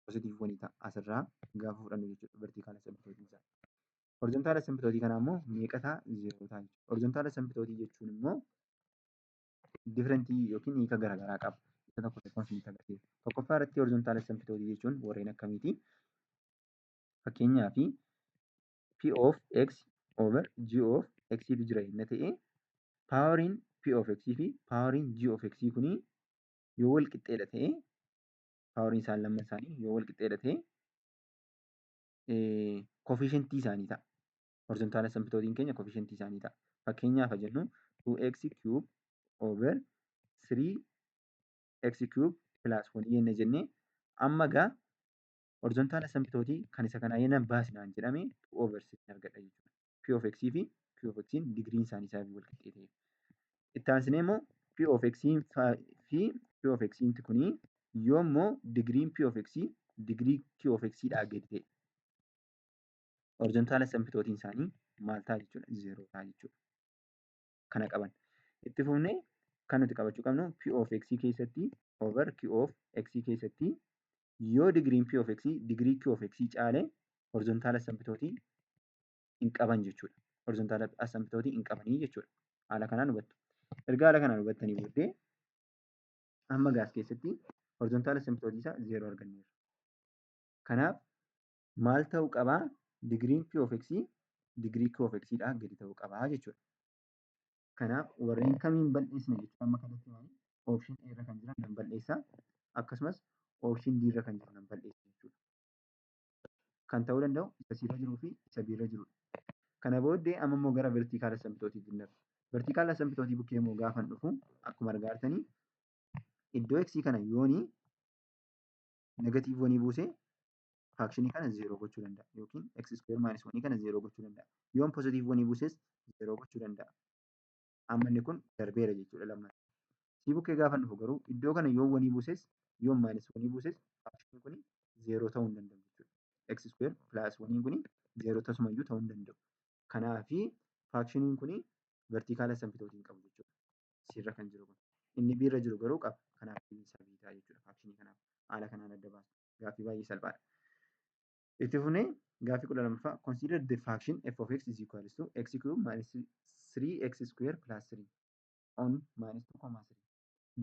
positive one ta'a asirraa gaafa fudhannu jechuudha vertical asymptote isaa. Horizontal asymptote kanaa immoo meeqa ta'a? Zeeroo ta'a jechuudha. Horizontal asymptote jechuun immoo different yookiin hiika garaagaraa qaba. Isa tokko tokkoon isinitti agarsiisa. Tokkoffaa irratti horizontal asymptote jechuun warreen akkamiiti? Fakkeenyaaf, p of x over g of x tu jira inni ta'e, poweriin p of x fi poweriin g of x kuni yoo wal qixxeedha ta'e, poweriin isaan lamman isaanii yoo wal qixxeedha ta'e, coefficientii isaanii ta'a. Horizontal asymptotiin keenya coefficientii isaanii ta'a. Fakkeenyaaf haa jennu, 2x cube over 3x cube plus 1 jenne jennee, amma gaa horizontal asymptotii kan isa kanaa yennan baasinaan jedhame, 2 over 3 argadha jechuudha. P of x fi Q of x digriin isaanii sababii wal qixxee ta'eef. Itti aansinee immoo P of x fi Q of x kunii yoo immoo digriin P of x digirii Q of x dhaa gadi ta'e, horizontal asymptotiin isaanii maal ta'a jechuudha? Zeeroo ta'a jechuudha. Kana qaban. Itti fufnee kan nuti qabachuu qabnu, P of x keessatti over Q of x keessatti yoo digriin P of x digirii Q of x caale, horizontal asymptotii hin qaban jechuudha. Horizontal asymptotii hin qabanii jechuudha. Haala kanaan hubattu. Erga haala kanaan hubattanii booddee, amma gaas keessatti horizontal asymptotii isaa zeeroo arganneerra. Kanaaf maal ta'uu qabaa? Digiriin P of x digirii Q of x dhaa gadi ta'uu qabaa jechuudha. Kanaaf warreen kamiin bal'eessina jechuudha amma kanatti maali? Option A irra kan jiran nan bal'eessa. Akkasumas option D irra kan jiru nan bal'eessa jechuudha. Kan ta'uu danda'u isa C irra jiruu fi isa B irra jirudha. Kana booddee amma immoo gara vertical asymptotiitti darba. Vertical asymptotii bukkee immoo gaafan dhufu, akkuma argaa jirtanii iddoo x kana yoonii negative one buusee, functionii kana zeeroo gochuu danda'a yookiin x square minus one kana zeeroo gochuu danda'a. Yoon positive one buuses zeeroo gochuu danda'a. Amma inni kun darbeera jechuudha lamman. C bukkee gaafa dhufu garuu iddoo kana yoon one buuses, yoon minus one buuses, functioniin kun zeeroo ta'uu hin danda'u jechuudha. X square plus oneiin kun zeeroo tasumayyuu ta'uu hin danda'u. Kanaafi functioniin kun vertical asymptotii hin qabu jechuudha. C irra kan jiru kun. Inni B irra jiru garuu qaba. Kanaaf deebiin isaa B ta'a jechuudha functionii kanaaf. Haala kanaan adda baasu. Gaaffii baay'ee salphaadha. Itti fufnee gaaffii 12ffaa. Consider the function f of x is equals to x cube minus 3x square plus 3 on minus 2 comma 3.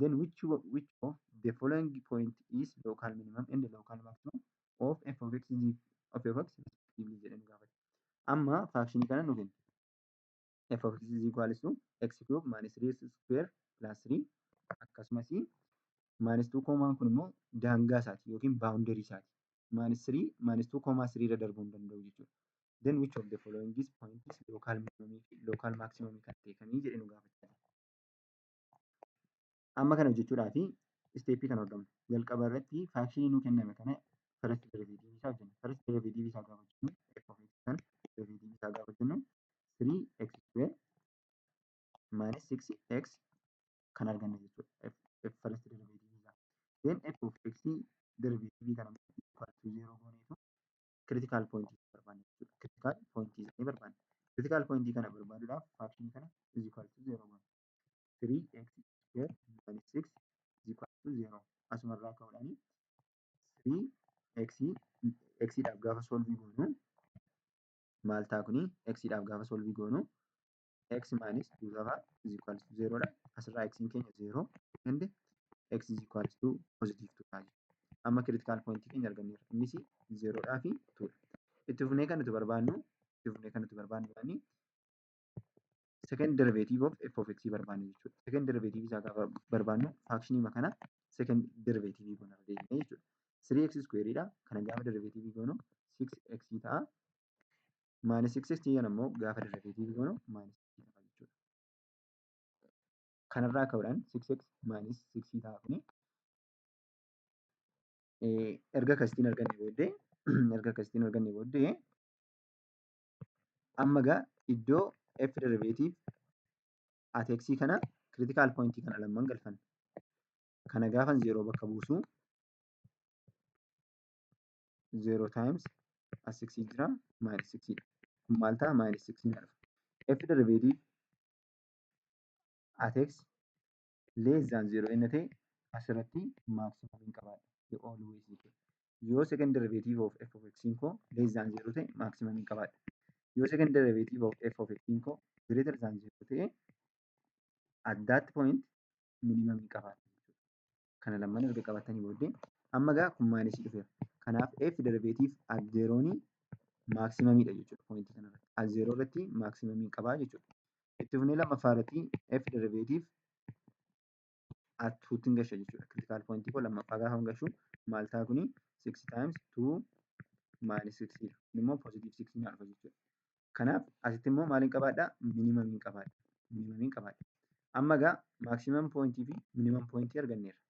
Then which of the following point is local minimum and local maximum of f of x is of f of x respectively jedhee nu gaafate. Amma functionii kana nu kenna. F of x is equals to x cube minus 3x square plus 3. Akkasumas minus 2 commaan kun immoo daangaa isaati yookiin boundary isaati. Minus 3, minus 2 comma 3 irra darbuu hin danda'u jechuudha. Then which of the following is point is local minimum fi local maximum kan ta'e kamii jedhee nu gaafachaa jira. Amma kana hojjechuudhaaf steppii kana hordofna. Jalqaba irratti functionii nuu kenname kana first derivative isaa hojjenna. First derivative isaa gaafa hojjennu, f of x kana derivative isaa gaafa hojjennu, 3x square Minus 6x kan arganna jechuudha. F first derivative isaa. Then f of x derivative kana equal to 0 gooneetu critical point barbaanna jechuudha. Critical point isaanii barbaanna. Critical point kana barbaaduudhaaf function kana is equal to 0 goona. 3x square minus 6 is equal to 0. Asumarraa ka'uudhaan 3x x dhaaf gaafa solve goonu maal ta'a kuni? X dhaaf gaafa solve goonu x minus 2 ta'a is equal to 0 dha. Asirraa x keenya 0 and x is equal to positive 2 ta'a jechuudha. Amma critical point keenya arganneerra. Innis 0 dhaa fi 2 dha. Itti fufnee kan nuti barbaannu maali? Second derivative of f of x barbaanna jechuudha. Second derivative isaa gaafa barbaannu function kana second derivative goona deebinee jechuudha. 3x square dha. Kana gaafa derivative goonu 6x ta'a. Minus 6x kana immoo gaafa derivative goonu minus 6 ta'a jechuudha. Kanarraa ka'uudhaan 6x minus 6 ta'a kuni. Erga akkasitiin arganne booddee amma egaa iddoo f derivative at x kana critical point kana lamaan galfanna. Kana gaafan 0 bakka buusu, 0 times as 6 jira, minus 6 dha. Kun maal ta'a? Minus 6 na dhufa. F derivative at x less than 0 inni ta'e asirratti maximum hin qabaadha. Always jechuudha. Yoo second derivative of f of x koo less than 0 ta'e, maximum hin qabaadha. Yoo second derivative of f of x koo greater than 0 ta'e, at that point minimum hin qabaadha jechuudha. Kana lamaan erga qabatanii booddee amma egaa kun minus dhufeera. Kanaaf f derivative at zeroon maximumiidha jechuudha pointii kanarratti. At zero irratti maximumii qabaa jechuudha. Itti fufnee lammaffaa irratti f derivative at twotti gasha jechuudha. Critical pointii koo lammaffaa gaafa gashu maal ta'a kuni? 6 times 2 minus 6 dha. Kun immoo positive 6 naa dhufa jechuudha. Kanaaf asitti immoo maaliin qabaadhaa? Minimumiin qabaadha. Minimumiin qabaadha. Amma egaa maximum pointii fi minimum pointii arganneerra.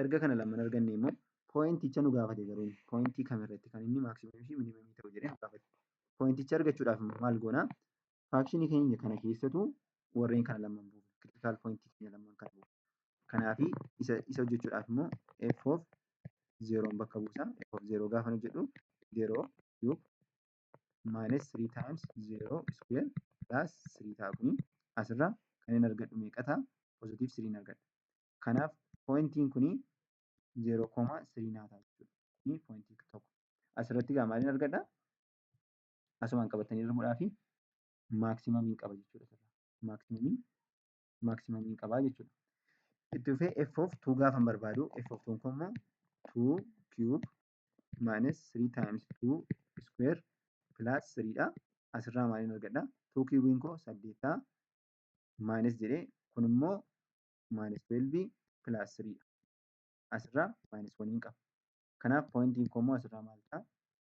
Erga kana lamaan arganne immoo pointicha nu gaafate, garuu pointii kamirratti kan inni maximumii fi minimumii ta'u jedhee nu gaafate. Pointicha argachuudhaaf immoo maal goonaa? Functionii keenya kana keessatu warreen kana lamaan buufna. Critical pointii keenya lamaan kana buufna. Kanaafi isa hojjechuudhaaf immoo f of zeroon bakka buusaa. F of zero gaafa hojjedhu, zero cube minus 3 times 0 square plus 3 ta'a kuni. Asirraa kan inni argadhu meeqa ta'a? Positive 3 argadha. Kanaaf pointiin kuni 0,3 naa ta'a jechuudha. Kuni pointii tokko. Asirratti egaa maaliin argadha? Asumaan qabatanii darbuudhaafi maximumiin qaba jechuudha. Maximumiin qabaa jechuudha. Itti fufee f of 2 gaafan barbaadu, f of 2 kun immoo 2 cube minus 3 times 2 square plus 3 dha. Asirraa maaliin argadha? 2 cubeiin koo 8 ta'a. Minus jedhee kun immoo minus 12 plus 3 dha. Asirraa minus 1 qaba. Kanaaf pointiin koo immoo asirraa maal ta'a?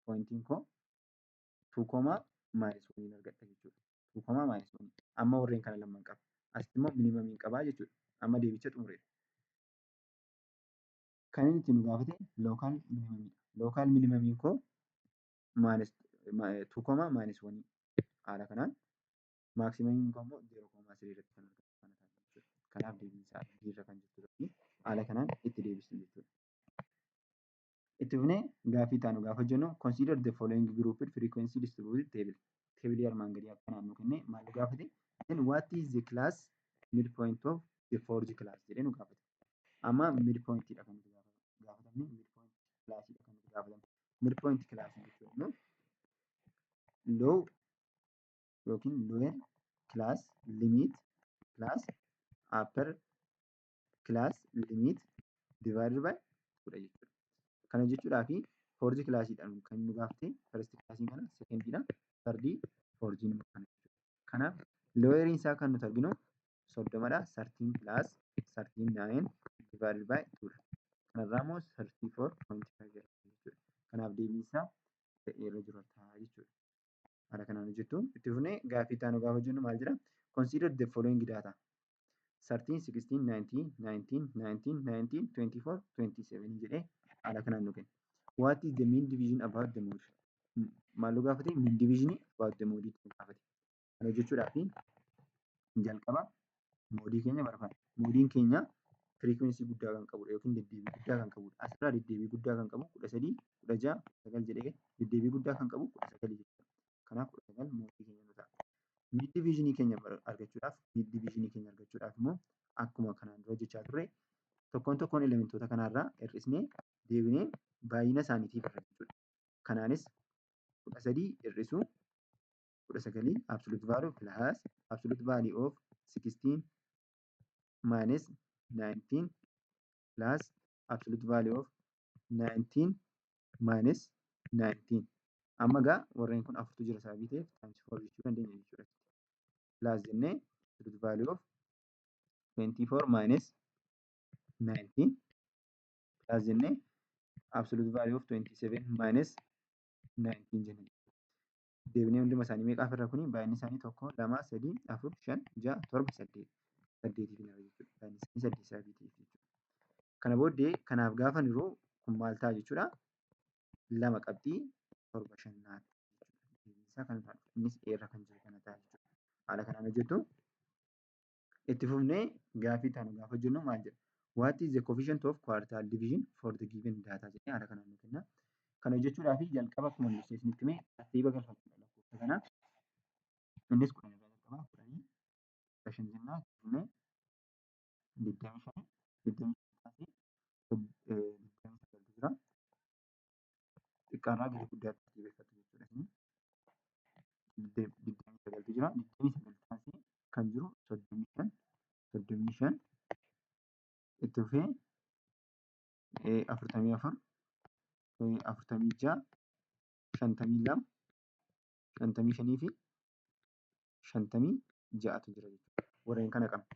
Pointiin koo 2 comma minus 1 argadha jechuudha. 2 comma minus 1. Amma warreen kana lamaan qaba. Asitti immoo minimumiin qabaa jechuudha. Amma deebicha xumureera. Kan inni itti nu gaafate local minimumiidha. Local minimumiin koo minus 2 comma minus 1 haala kanaan, maximumiin koo immoo 0 comma 3 irratti kan argamu kana ta'a jechuudha. Kanaaf deebiin isaa D irra kan jirtu haala kanaan itti deebistu jechuudha. Itti fufnee gaaffii itti aanu gaafa hojjennu, consider the following grouped frequency distributed table. Tableii armaan gadii akkanaan nu kennee maal nu gaafate? Then what is the class midpoint of the fourth class jedhee nu gaafate. Amma midpointidha kan nuti gaafatamne, midpoint classiidha kan nuti gaafatamne. Midpoint classii jechuun immoo low yookiin lower class limit plus upper class limit divided by kudha jechuudha. Kana jechuudhaaf fourth classiidhaan kan nu gaafate, first classiin kana, secondiidha, thirdii, fourthiin immoo kana jechuudha. Kanaaf loweriin isaa kan nuti arginu 30dha. 13 plus 39 divided by twodha. Kanarraa immoo 34.5 jechuudha. Kanaaf deebiin isaa ta'eerra jira ta'a jechuudha. Haala kanaan hojjettu. Itti fufnee gaaffii itti aanu gaafa hojjennu maal jedhaa? Consider the following data. 13, 16, 19, 19, 19, 19, 24, 27 jedhee haala kanaan nu kenna. What is the mean deviation about the mode? Maal nu gaafate? Mean deviation about the mode nu gaafate. Kana hojjechuudhaaf Jalqaba moodii keenya barbaanna. Moodiin keenya frequency guddaa kan qabudha yookiin deddeebii guddaa kan qabudha. Asirraa deddeebii guddaa kan qabu 13, 16, 19 jedhee deddeebii guddaa kan qabu 19 jechuudha. Kanaaf 19 moodii keenya nu ta'a. Mid divisionii keenya argachuudhaaf immoo akkuma kanaan dura hojjechaa turre tokkoon tokkoon elementoota kanaarraa hir'isnee deebinee baay'ina isaaniitiif hirra jechuudha. Kanaanis 13 hir'isuu 19 absolute value plus absolute value of 16 minus 19 plus absolute value of 19 minus 19. Amma egaa warreen kun afurtu jira sababii ta'eef times 4 jechuu dandeenya jechuudha. Plus jennee absolute value of 24 minus 19 plus jennee absolute value of 27 minus 19 jenna. Deebinee hunduma isaanii meeqaaf irra kuni baay'inni isaanii 1 2 3 4 5 6 7 8 8 fi jechuudha. Baay'inni isaanii 8 sababii ta'eef jechuudha. Kana booddee kanaaf gaafa yeroo kun maal ta'a jechuudha? 2 qabxii 7 5 naaf jechuudha. Isaa kan ta'a. Innis eerra kan jiru kana ta'a jechuudha. Haala kanaan hojjettu. Itti fufnee gaaffii itti aanu gaafa hojjennu maal jedha? What is the coefficient of quartile division for the given data jedhee haala kanaan nu kenna. Kana hojjechuudhaaf jalqaba akkuma dursee isinitti hime tartiiba galfachuudha lakkoofsa kana. Innis 10 irraa jalqaba 10 15 jennaa fufnee 25 25 taasee 29 jira. Xiqqaarraa gara guddaatti tartiibeffatu jechuudha. 29 jira. 29 taasee kan jiru 35 35 itti fufee 44 46 52 55 fi 56tu jira jechuudha. Warreen kana qabna.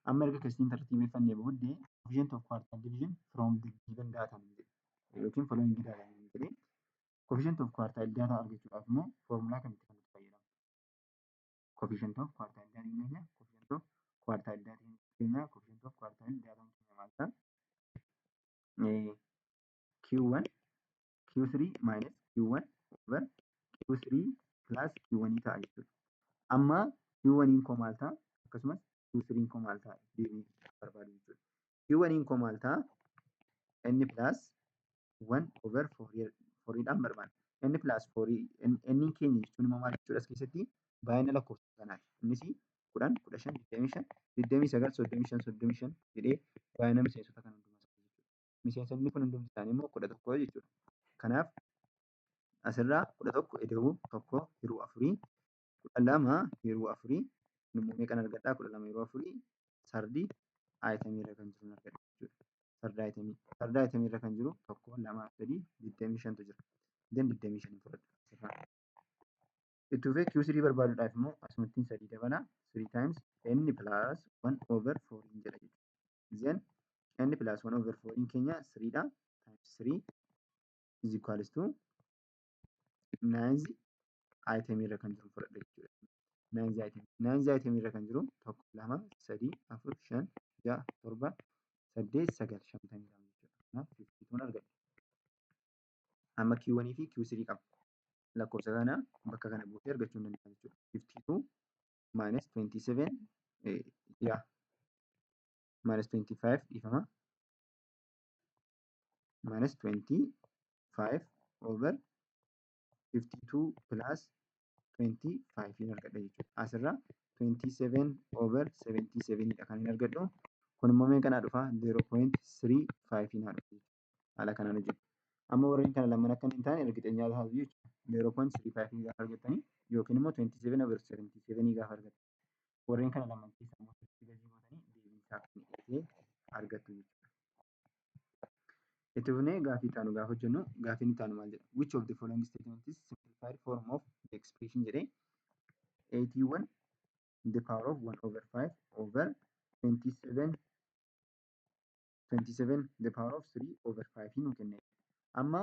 Amma erga akkasiin tartiibeffannee booddee coefficient of quartile division from the given data yookiin following data jedhee coefficient of quartile data argachuudhaaf immoo foormulaa kamitti kan nuti fayyadamnu? Coefficient of quartile data keenya coefficient of quartile data keenya coefficient of quartile data keenya maal ta'a? Q1 Q3 minus Q1 over Q3 plus Q1 ta'a jechuudha. Amma Q1 koo maal ta'a? Akkasumas Q3 koo maal ta'a? Deebii barbaadu jechuudha. Q1 koo maal ta'a? N plus 1 over 4 dhaan barbaadna. N plus 4 N keenya jechuun immoo maal jechuudha as keessatti? Baay'ina lakkoofsa kanaati. Innis 10, 15, 25, 29, 35, 35 jedhee baay'ina miseensota kana hundumaa jechuudha. Miseensonni kun hundumti isaanii immoo 11 jechuudha. Kanaaf asirraa 11 ida'uu 1 hiruu 4 12 hiruu 4 immoo meeqan argadhaa? 12 yeroo 4 sardi itemii irra kan jiru argadha jechuudha. Third itemii. Third itemii irra kan jiru 1 2 3 25tu jira. Then 25 fudhadha asirraa. Itti fufee Q3 barbaaduudhaaf immoo asumattiin 3 dabala. 3 times n plus 1 over 4 jedha jechuudha. Then n plus 1 over 4 keenya 3 dha. Times 3 is equals to 9 item irra kan jiru fudhadha jechuudha. 9 item. 9 item irra kan jiru 1 2 3 4 5 6 7 8 9 52 jechuudha. Kanaaf 52 argadha. Amma Q1 fi Q3 qaba. Lakkoofsa kana bakka kana buusee argachuu hin danda'a jechuudha. 52 minus 27 yaa minus 25 dhiifama minus 25 over 52 plus 25 hin argadha jechuudha. Asirraa 27 over 77 dha kan hin argadhu. Kun immoo meeqa naa dhufa? 0.35 naa dhufa jechuudha. Haala kanaan hojjetu. Amma warreen kana lamaan akka hin taane ergixeenyaa taatu jechuudha. 0.35 gaafa argattanii yookiin immoo 27 over 77 gaafa argattan. Warreen kana lamaan keessaa immoo sirriitti gadi gootanii deebii isaa kan dhiyeessee argattu jechuudha. Itti fufnee gaaffii itti aanu gaafa hojjennu gaaffiin itti aanu maal jedha? Which of the following statement is simplified form of the expression jedhee 81 the power of 1 over 5 over 27 the power of 3 over 5 nu kenne. Amma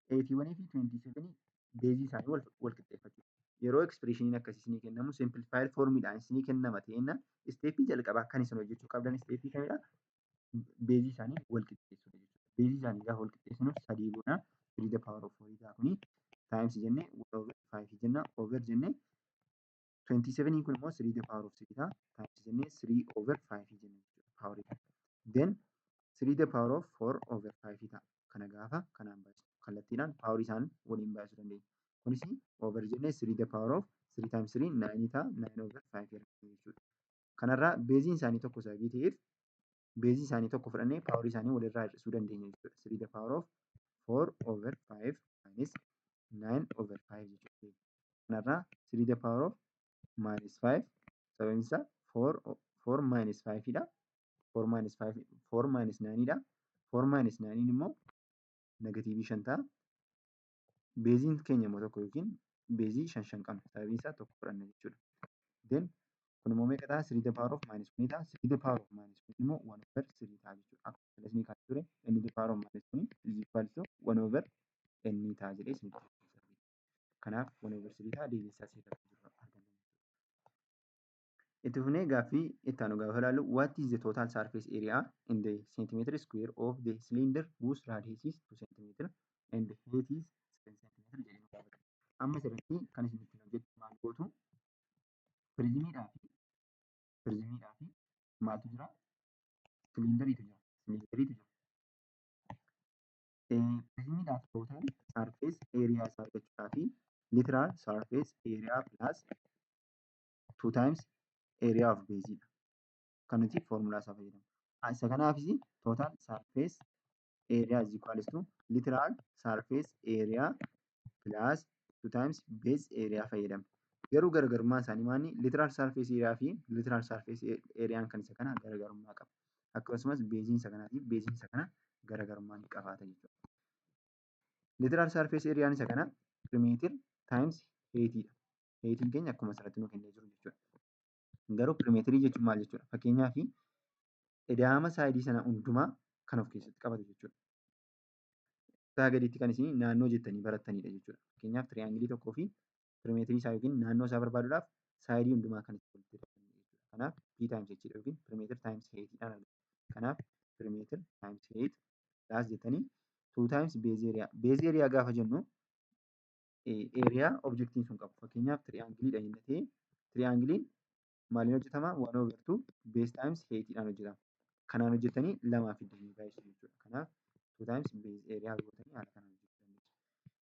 81 fi 27 beezii isaanii wal qixxeeffachuu. Yeroo expressioniin akkasii isinii kennamu simplified formiidhaan isinii kennama ta'enna steppii jalqabaa kan isin hojjechuu qabdan steppii kamidha? Beezii isaanii wal qixxeessuudha jechuudha. Beezii isaanii gaafa wal qixxeessinu sadii goona 3 the power of 4 ta'a kuni times jennee 1 over 5 jenna over jennee 27 kun immoo 3 the power of 3 ta'a. Times jennee 3 over 5 jenna jechuudha. Power. Then 3 the power of 4 over 5 ta'a. Kana gaafa kanaan baay'isu kallattiidhaan power isaan waliin baay'isuu dandeenya. Kunis over jennee 3 the power of 3 times 3 9 ta'a. 9 over 5 arganna jechuudha. Kanarraa baseiin isaanii tokko sababii ta'eef baseii isaanii tokko fudhannee powerii isaanii walirraa hir'isuu dandeenya jechuudha. 3 the power of 4 over 5 minus 9 over 5 jechuudha. Kanarraa 3 the power of minus 5, sababni isaa 4 minus 5 dha. 4 minus 5, 4 minus 9 dha. 4 minus 9 immoo negativeii 5 ta'a. Baseiin keenya immoo tokko yookiin baseii shan shan qabna. Sababiin isaa tokko fudhanna jechuudha. Then kun immoo meeqa ta'a? 3 the power of minus 1 ta'a. 3 the power of minus 1 immoo 1 over 3 ta'a jechuudha. Akkuma isinii kaasee ture, n the power of minus 1 is equal to 1 over n ta'a jedhee isinitti. Kanaaf 1 over 3 ta'a, deebiin isaa asirra kan jiru arganna. Itti fufnee gaaffii itti aanu gaafa ilaallu, what is the total surface area in the centimeter square of the cylinder whose radius is 2 centimeter and height is 7 centimeter jedhee nu gaafata. Amma asirratti kan isin ittiin hojjettu maal gootu? Prismiidhaa fi maaltu jira? Cylinderiitu jira. Cylinderiitu jira. Prismiidhaaf total surface area isaa argachuudhaaf literal surface area plus 2 times area of base dha. Kan nuti foormulaa isaa fayyadamnu. Isa kanaafis total surface area is equals to literal surface area plus 2 times base area fayyadamna. Garuu garaagarummaan isaanii maali? Literal surface area fi literal surface areaan kan isa kanaa garaagarummaa qaba. Akkasumas baseiin isa kanaa fi baseiin isa kanaa garaagarummaa ni qabaata jechuudha. Literal surface areaan isa kanaa perimeter times heightiidha. Heightiin keenya akkuma asirratti nuu kennee jiru jechuudha. Garuu perimeterii jechuun maal jechuudha? Fakkeenyaaf, ida'ama sideii sana hundumaa kan of keessatti qabatu jechuudha. Isaa gaditti kan isin naannoo jettanii barattanidha jechuudha. Fakkeenyaaf, triangleii tokkoo fi perimeterii isaa yookiin naannoo isaa barbaaduudhaaf sideii hundumaa kan itti walitti dabalanidha jechuudha. Kanaaf P times H yookiin perimeter times heightiidhaan argama. Kanaaf perimeter times height plus jettanii 2 times base area. Base area gaafa jennu area objectiin sun qabu. Fakkeenyaaf, triangleiidha inni ta'e, triangleiin maaliin hojjetama? 1 over 2 base times heightiidhaan hojjetama. Kanaan hojjettanii lamaa fiddanii baay'isu jechuudha. Kanaaf 2 times base area gootanii haala kanaan hojjechuu dandeessu.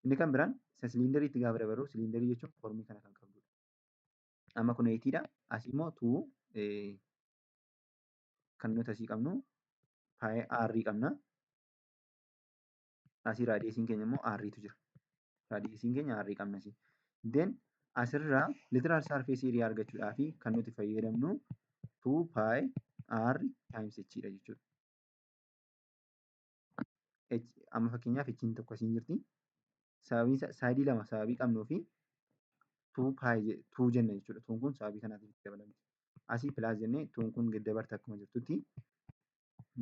Inni kan biraan isa cylinderiitti gaafa dabarru, cylinderii jechuun formii kana kan qabdudha. Amma kun heightiidha. Asii immoo 2 kan nuti asii qabnu pi r qabna. Asii radiusiin keenya immoo r'tu jira. Radiusiin keenya r qabna asii. Then asirraa literal surface area argachuudhaaf kan nuti fayyadamnu 2 pi r times h dha jechuudha. Amma fakkeenyaaf, h'n tokko asiin jirti. Sababiin isaa sideii lama sababii qabnuu fi 2 pi 2 jenna jechuudha. Twon kun sababii kanaatiif itti dabalamti. Asii plus jennee twon kun gad dabarte akkuma jirtutti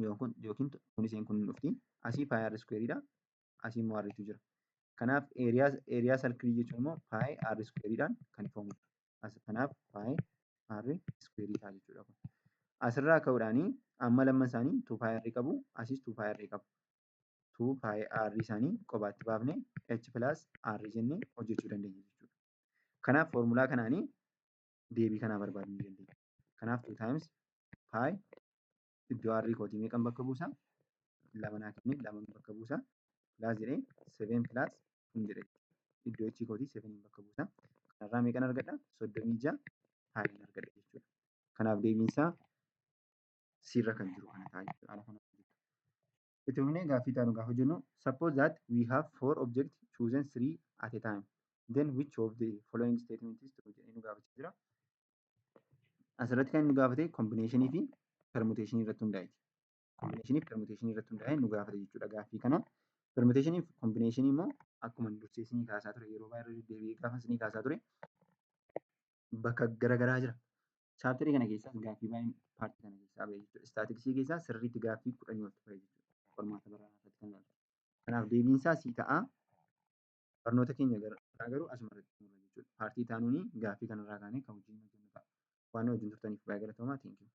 yookiin kun isheen kun dhufti. Asii pi r squareidha. Asii immoo r'tu jira. Kanaaf area circleii jechuun immoo pi r squareidhaan kan ifoomudha. Kanaaf pi r squareii ta'a jechuudha kun. Asirraa ka'uudhaanii amma lamman isaanii 2 pi r qabu. Asiis 2 pi r qabu. 2 pi r isaanii kophaatti baafnee h plus r jennee hojjechuu dandeenya jechuudha. Kanaaf foormulaa kanaanii deebii kanaa barbaaduu ni dandeenya. Kanaaf 2 times pi, iddoo r kootii meeqan bakka buusaa? Lama naa kennee, lama bakka buusaa. Plus jedhee 7 plus kun jedhe, iddoo h kootii 7 bakka buusaa. Kanarraa meeqan argadha? 36 piin argadha jechuudha. Kanaaf deebiin isaa C irra kan jiru kana ta'a jechuudha. Haala kanaan hojjetu. Itti fufnee gaaffii itti aanu gaafa hojjennu, suppose that we have four objects chosen three at a time, then which of the following statement is true jedhee nu gaafachaa jira. Asirratti kan inni nu gaafate combinationii fi permutationii irratti hundaa'eeti. Combinationii fi permutationii irratti hundaa'ee nu gaafate jechuudha gaaffii kana. Permutationii fi combinationii immoo akkuma dursee isinii kaasaa ture, yeroo baay'ee irra deddeebi'ee gaafa isinii kaasaa ture, bakka garaagaraa jira. Chapterii kana keessaas gaaffii baay'een partii kana keessaa bahe jechuudha. Statisticsii keessaa sirriitti gaaffii 10 oltu bahe jechuudha. Qormaata baranaa irratti kan ilaallu. Kanaaf deebiin isaa C ta'a. Barnoota keenya garuu asuma irratti xumurra jechuudha. Partii itti aanuun gaaffii kanarraa kaanee kan wajjin hojjennu ta'a. Waan nu wajjin turtaniif baay'ee galatoomaa. Thank you.